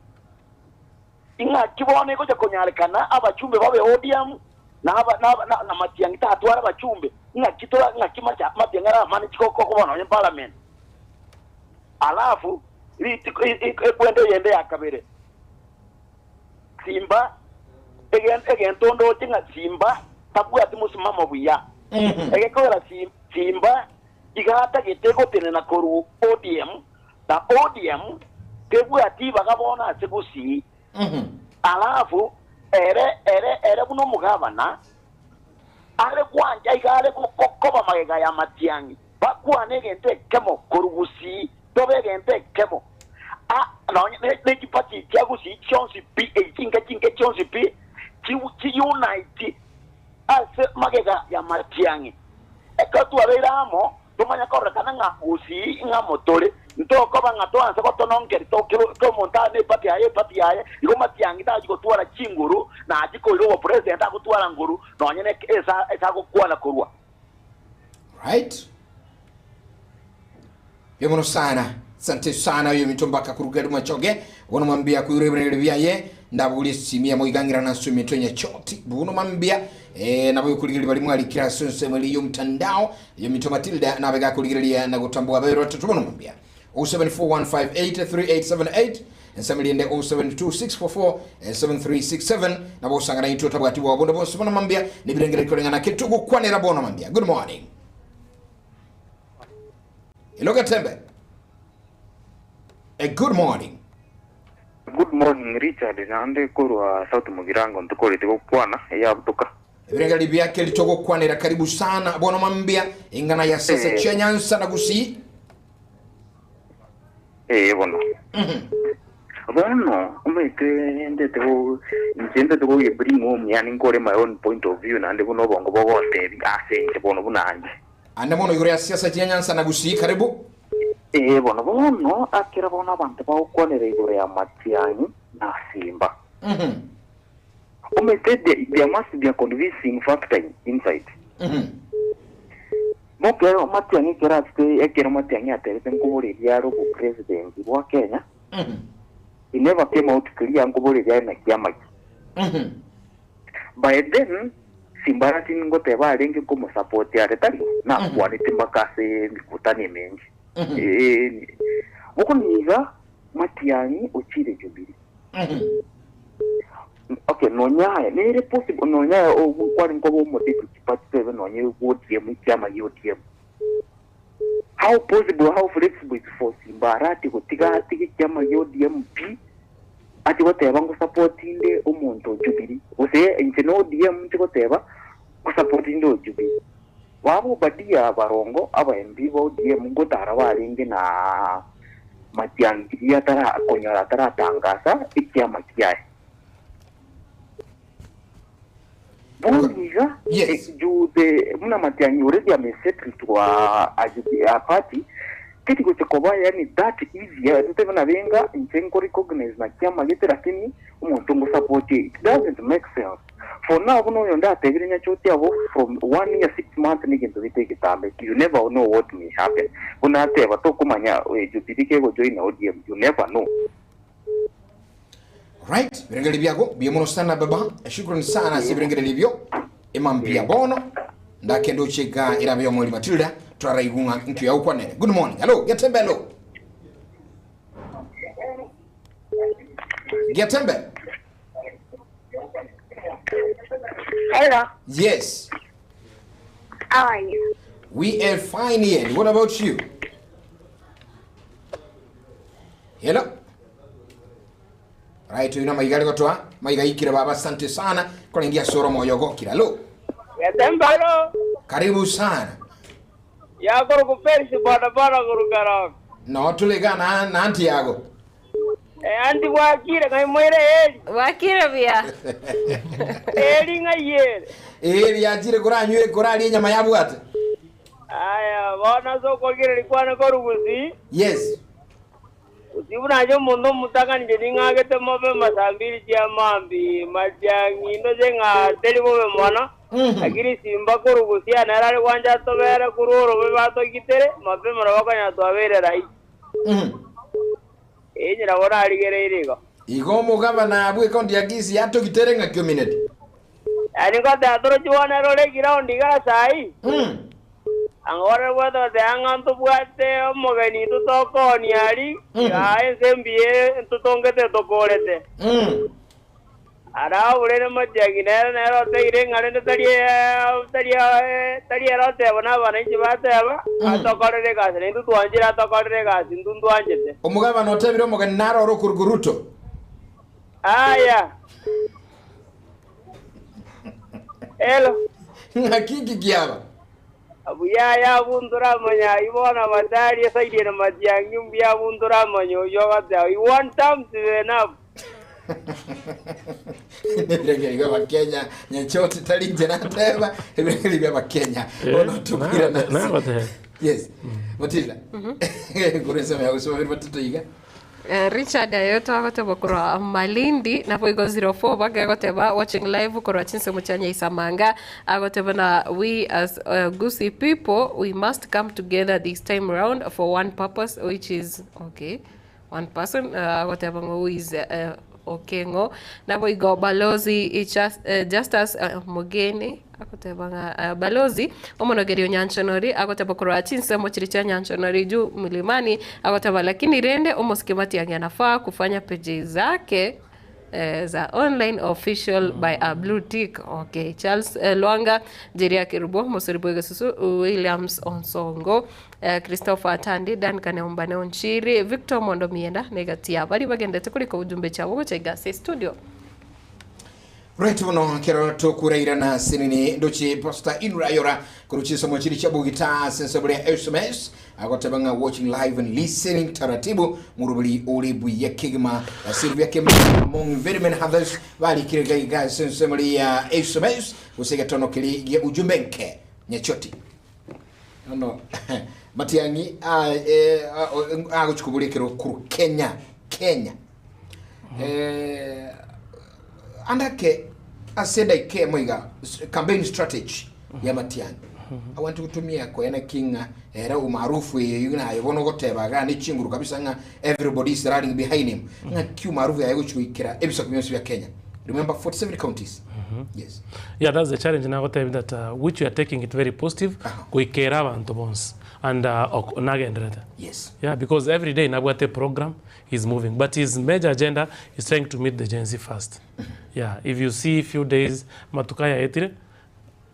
Speaker 5: Ing'aki bono egocha konyarekana abachumbe babe ODM na aba na na na Matiang'i tatware abachumbe? Ing'aki tora ng'aki macha Matiang'i aramane chigoko koba nonye parliament? Alafu rituko ekwende eyende ya kabere Simba egen egento ndoche ng'a Simba tabwati mosimamo buya. Egekogera Simba iga atagete gotenena korwa ODM Na ODM tebwati ibaga bono ase gusii. Alafu ere ere ere buna omogabana are gwancha iga are koba magega ya matiang'i bakwane egento ekemo korwa gusii tobe egento ekemo a nonye ne chipati chia gusii chionsi pi echi chinke chinke chionsi pi chi chi unite ase magega ya matiang'i Ekero twabeire amo, tomanye kororekana ng'a gusii ng'amo tore. Ntokoba ng'a twanse gotononkeri kera omonto are nepati yaye epati yaye, igo matiang'i tachi gotwara chinguru, na achie koira obopresident agotwara nguru nonye ne esa ase agokwana korwa.
Speaker 1: Right. Mbuya mono sana. Asante sana oyo ominto mbaka koruga ere mwachoge bono mambia koirwa ebirengererio biaye ndabogorie esimi yamo iga ng'irane ase ominto nyachoti bono mambia eh, nabo okorigereria baria mwarikire ase ensemo eria y'omtandao oyo ominto Matilda nabe gakorigereria na gotamboa abere batato bono mambia 0741583878 ensemo eria ende 0726447367 nabo osangana intwe otabwati bwabo bonde bonsi bono mambia nebirengererio koreng'ana ki togokwanera bono mambia good morning Hello Getembe. A good morning.
Speaker 5: Good morning Richard naende korwa South Mugirango ntokoreti gokwana eyabutoka.
Speaker 1: Ebirengeri biake ritogokwanera karibu sana bono mambia ing'ana ya sese
Speaker 5: Eh.
Speaker 1: chia Nyansa na Gusii.
Speaker 5: Ee bono. Bono omanyete ndete go inche ndete go bring home yani nkore my own point of view naende buna obongo bogontebia ase inche bono buna inche.
Speaker 1: Ande mono igoro ya siasa chia Nyansa na Gusii karibu.
Speaker 5: Ee bono bono akera bono abanto bagokwanera igoro ya Matiang'i na Simba. Omanyete there, there must be a convincing factor inside. Mokero Matiang'i ekero achete ekero Matiang'i aterete nkoboreria are obopresident bwa Kenya, he never came out clear nkoboreria aye naki amaki. By then Simbarati ngoteba arenge nkomosupport are tari nakwanete mpaka ase emikutano emenge. Eh, bokoniga Matiang'i ochire Jubilee. Okay, nonya aye, nere possible nonya aye okware nkoba omo deputy party tebe nonya ODM, ekiama gia ODM. How possible, how flexible is for Simba Arati gotiga atige ekiama gia ODM pi, ache goteba ngo support inde omonto o Jubilee, gose inche na ODM nche goteba ngo support inde o Jubilee. Baba Obadia barongo aba MP ba ODM ngotara barenge na Matiang'i riria atara konyora ataratangasa ekiama kiaye. Bono iga
Speaker 1: Yes.
Speaker 5: juu the buna Matiang'i already amesettle to a, a, Jubi- a party teri gocha koba yani that easy eh, totebe nabenga inche nko recognize na kiama gete lakini omonto ngosupport it doesn't make sense for now buna oyo ndatebire nyachoti abo from one year 6 months negento gete egetambe. You never know what may happen. Buna ateba tokomanya Jubilee kegojoin ODM, you never know.
Speaker 1: Right, birengeri byako byemuno sana baba, shukran sana si birengeri byo imambia bono ndakenda uchika irabe yo mweli Matilda turaraigunga ntu ya ukwanere. Good morning, hello Getembe, hello Getembe.
Speaker 17: Hello,
Speaker 1: Yes.
Speaker 17: How are you?
Speaker 1: We are fine here. What about you? Hello. Right, yuna maiga gotoa maiga ikire baba, asante sana kwa ingia soro moyo gokira. Hello.
Speaker 18: Yatembalo
Speaker 1: karibu sana.
Speaker 18: Yakoro kuperisi boda boda kurukarok.
Speaker 1: No tuligana na anti yago.
Speaker 18: Eh, anti wakire ngai mwere eli.
Speaker 2: Wakire bia.
Speaker 18: Eli ngai yere.
Speaker 1: Eri yajire kuranywe kurali nyama yabwate.
Speaker 18: Aya, bona soko kire likwana korugusi.
Speaker 1: Yes.
Speaker 18: Usibuna jo mundo mutaka nje ningagete mobe masambiri chia mambi matiangi ndo jenga teli mobe mwana. Lakini simba korugusi anarare kwanja tobere kururo be bato kitere mape mara wakanya twabere rai. Eh, nyira bona aligere iriko.
Speaker 1: Igo mugavana abwe kaunti ya Kisii atogitere ng'a kiominete.
Speaker 18: Yani ngote atoro chiwana rore ground ga sai. Angore bwate te angantu bwate omogeni tutokoni ari. Ya ense mbie tutongete tukorete. Ara urere matiangi nere nere oteire ng'arende tari tari tari eroteba na abananchi bateba atokorere egasi naintwe twanchire atokorere egasi intwe ntwanchete.
Speaker 1: Omugavana otebire omogeni naroro kuruguruto.
Speaker 18: Aya. Hello.
Speaker 1: Ng'akiki kiaba.
Speaker 18: Abuya ya bundura manya ibona matari saidie na matiangi mbia bundura manyo yoga you want time to enough.
Speaker 1: Ebirengeri bya Bakenya nyanchoti tali nje nateba ebirengeri bya Bakenya ono tukwira
Speaker 3: na- na-
Speaker 1: Yes. Matilda. Kuresa ya usoma batoto iga.
Speaker 2: Richard ayoto agoteba korwa Malindi napo igo 04 baga agoteba watching live korwa chinsemo cha Nyaisamanga, agoteba na we as Gusii people, we must come together this time round for one purpose, which is okay one person, agoteba ngo who is Okengo. Napo igo balozi Justus Mugeni agoteba nga balozi omonogerio Nyanchonori agoteba korwa chinsemo chiri cha Nyanchonori juu milimani, agoteba lakini rende omosike Matiang'i anafaa kufanya peji zake za online official by a blue tick. Okay, Charles Lwanga, Jeria Kirubo, Mosoribo Susu, Williams Onsongo, Christopher Tandi, Duncan Ombane Onchiri, Victor Mondo Mienda negatia bari bagendete kuliko ujumbe chabo gochaiga se studio.
Speaker 1: Right, buno kero tukuraira na sinini ndochi posta inrayora kuruchisa mochiri cha bugita sensibule SMS agotebanga watching live and listening taratibu murubuli ulibu ya kigma Sylvia Kim among very many others bali kirega iga sensibule ya SMS usega tono kili ya ujumbe nke nyachoti no Matiang'i a aguchukubulikiro kuru Kenya Kenya andake asenda ike moiga campaign strategy ya Matiang'i awantu kutumia koyana kinga era umaarufu yeyo bono goteba ga ni chinguru kabisa nga everybody is running behind him nga ki umaarufu yayo guchuikira ebisoka byonse bya Kenya. Remember, 47 counties. Yes.
Speaker 3: Yeah, that's the challenge nagotebia that uh, which we are taking it very positive goikera abanto bonsi and uh, ok- nagenderete.
Speaker 1: Yes.
Speaker 3: Yeah, because every day nabwate program he's moving but his major agenda is trying to meet the Gen Z first. Yeah, if you see few days matuka yaetire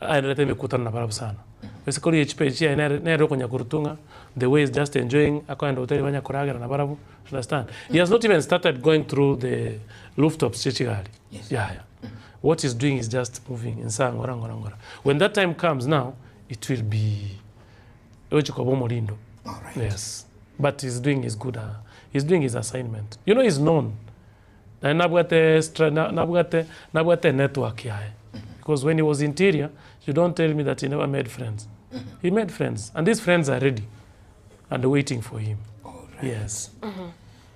Speaker 3: aenderete emekutano nabarabwo sana. Gose kori echipe chiaye nere nere okonya korutunga the way is just enjoying akoenda hoteli banya koragera nabarabwo understand. He has not even started going through the rooftops chie chigari.
Speaker 1: Yes.
Speaker 3: Yaya. What he's doing is just moving insa ngora ngora ngora. When that time comes now it will be ochi koba omorindo.
Speaker 1: Alright.
Speaker 3: Yes. But he's doing his good uh, he's doing his assignment. You know he's known. Naende nabwate stra na nabwate nabwate network yaye. Because when he was interior, you don't tell me that he never made friends. He made friends. And these friends are ready and waiting for him. Yes.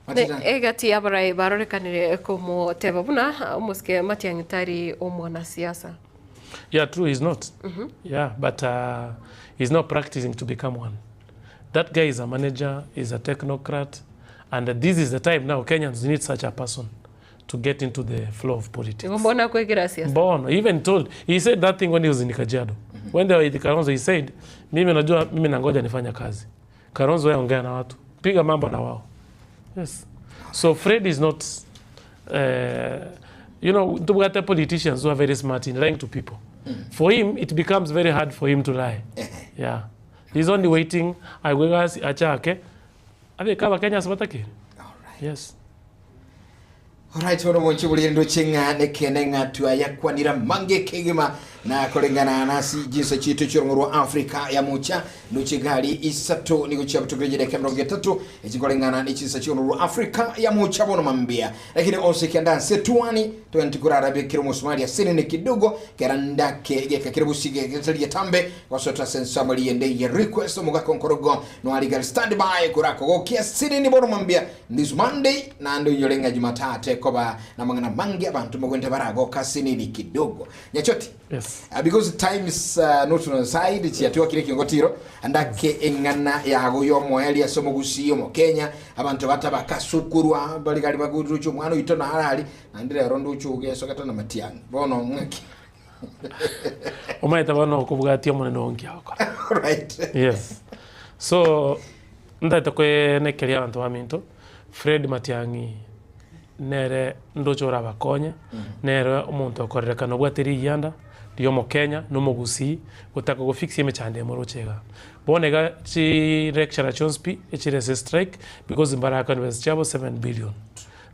Speaker 2: Ne egati y'abarai barorekanire komoteba buna omosike Matiang'i tari omwanasiasa.
Speaker 3: Yeah, true, he's not. Yeah, but uh, he's not practicing to become one. That guy is a manager, he's a technocrat, and this is the time now Kenyans need such a person to get into the flow of politics.
Speaker 2: Igo mbona akwegera siasa.
Speaker 3: Mbono, he even told, he said that thing when he was in Kajiado. When they were with Kalonzo, he said, mimi najua, mimi nangoja nifanya kazi. Kalonzo wewe ongea na watu, piga mambo na wao. Yes. So Fred is not, uh, you know, tubwate politicians who are very smart in lying to people. For him, it becomes very hard for him to lie. Yeah. He's only waiting, aigwegasi achake, abeka abakenya sibatakire. Yes.
Speaker 1: Alright, bono monche buriendo ching'a nekene ng'atwa yakwanira mange kegima na korengana nasi jinsi chitu chirongo rwa Afrika ya mucha nuchigali isato nigo chia butugeje kemero getatu echikorengana ni chinsa chirongo rwa Afrika ya mucha bono mambia lakini onse kianda setuani twenti kurara bekiro musomalia sinene kidogo kerandake geka kiribusige getalia tambe wasota sensamali yende ye request mugako nkorogo no aligal stand by kurako gokia sinene bono mambia this Monday na ndo nyolenga Jumatate koba na mangana mangi abantu mugwente barago kasinini kidogo nyachoti
Speaker 3: Yes.
Speaker 1: Uh, because time is uh, not on our side chiatiwa kire kiongotiro andake eng'ana yago yomoelia somogusi omo Kenya abantu batabakasukurwa balikali baguruchu omwana oito narari naende rero nduchu ugesoketa na matiang'i bono ng'aki
Speaker 3: Omaete bono okobwatia omonene onki agokora.
Speaker 1: Right.
Speaker 3: Yes. So ntaete kwenekeria abanto baminto Fred Matiang'i nere ndoche orabakonye nere omonto okorerekana obwate rigianda ria omokenya na omogusii gotaka gofix emechando emo roche iga. Bono iga chi lecturer chionsi pi echire ase strike because mbarakani besa chiabo 7 billion.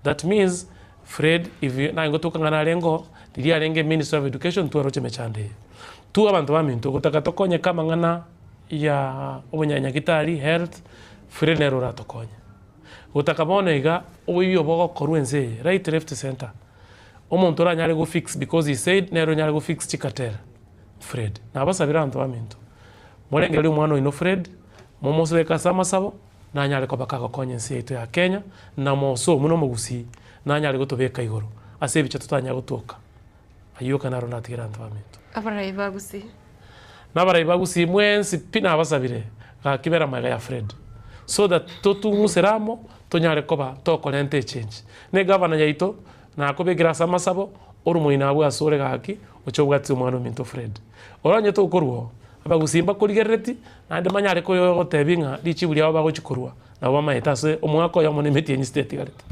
Speaker 3: That means Fred if you naye ngotoka ng'a narenge oo riria arenge minister of education twaroche emechando eye. Tu abanto baminto gotaka tokonyeke amang'ana ya obonyanyagitari health Fred nere oratokonye. Gotaka bono iga oboibi obogokorwa ense eye right left center omonto oranyare go fix because he said nere onyare go fix chikatera Fred. Nabasabire abanto baminto morengererie omwana oino Fred momosibeke ase amasabo nanyare koba kagokonya ense yaito ya Kenya na mosomu na omogusii nanyare gotobeka igoro ase ebicha totanyara gotoka aywo aka naro natigere abanto baminto.
Speaker 2: Abarai ba Gusii.
Speaker 3: Na abarai ba Gusii mwensi pi nabasabire gaki bera amaiga ya Fred so that totung'usere amo tonyare koba tokorenta echange. Na egavana yaito nakobekire ase amasabo ore omoino abwo ase ore gaki oche obwatise omwana ominto Fred. Ore onye tokorwa oo abagusii mbakorigerereti naende banyare koyogotebia ng'a richibu riabo bagochi korwa nabo bamaete ase omwaka oyomo na emetienyi sita etigarete.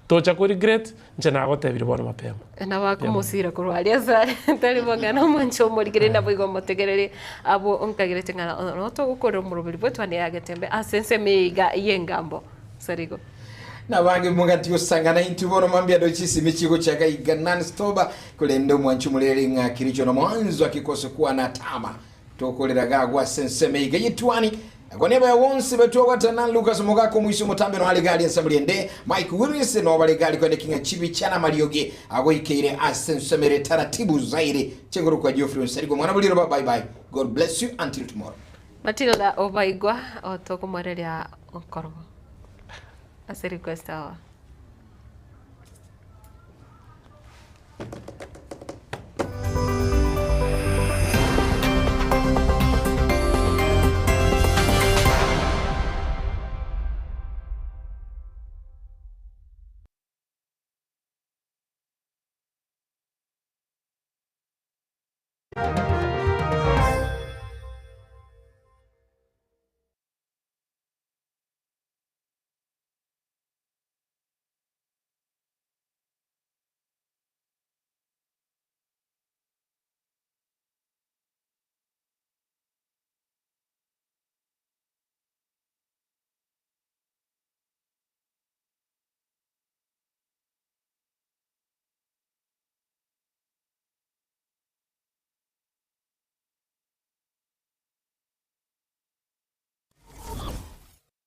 Speaker 3: Tocha ko regret inche nagotebirie bono mapema.
Speaker 2: Nabo akomosira korwa aria ase are tari bong'ana omonche omorikire naboigo omotegereri abwo onkagerete ng'a no togokorera omoroberi bwetwane ya Getembe ase ensemo eye iga y'engambo. Sarigo.
Speaker 1: Nabange mogati gosangana intwe bono mambia do chisimi chigochaka iga non-stop korende omwanchi omorere ng'a kiricho na mwanzo akikose kuwa na tama tokorera gagwa ase ensemo iga yetwani kwa niaba ya wonsi betwagwatana Lucas Mogako mwisho mutambe no hali gali ensemble ende Mike Willis no bali gali kwende kinga chibi chana marioge agoikeire ase ensemere taratibu zaire chengoro kwa Geoffrey Nsarigo mwana buliro bye bye God bless you until tomorrow.
Speaker 2: Matilda Obaigwa otokomoreria okorobo ase request awa.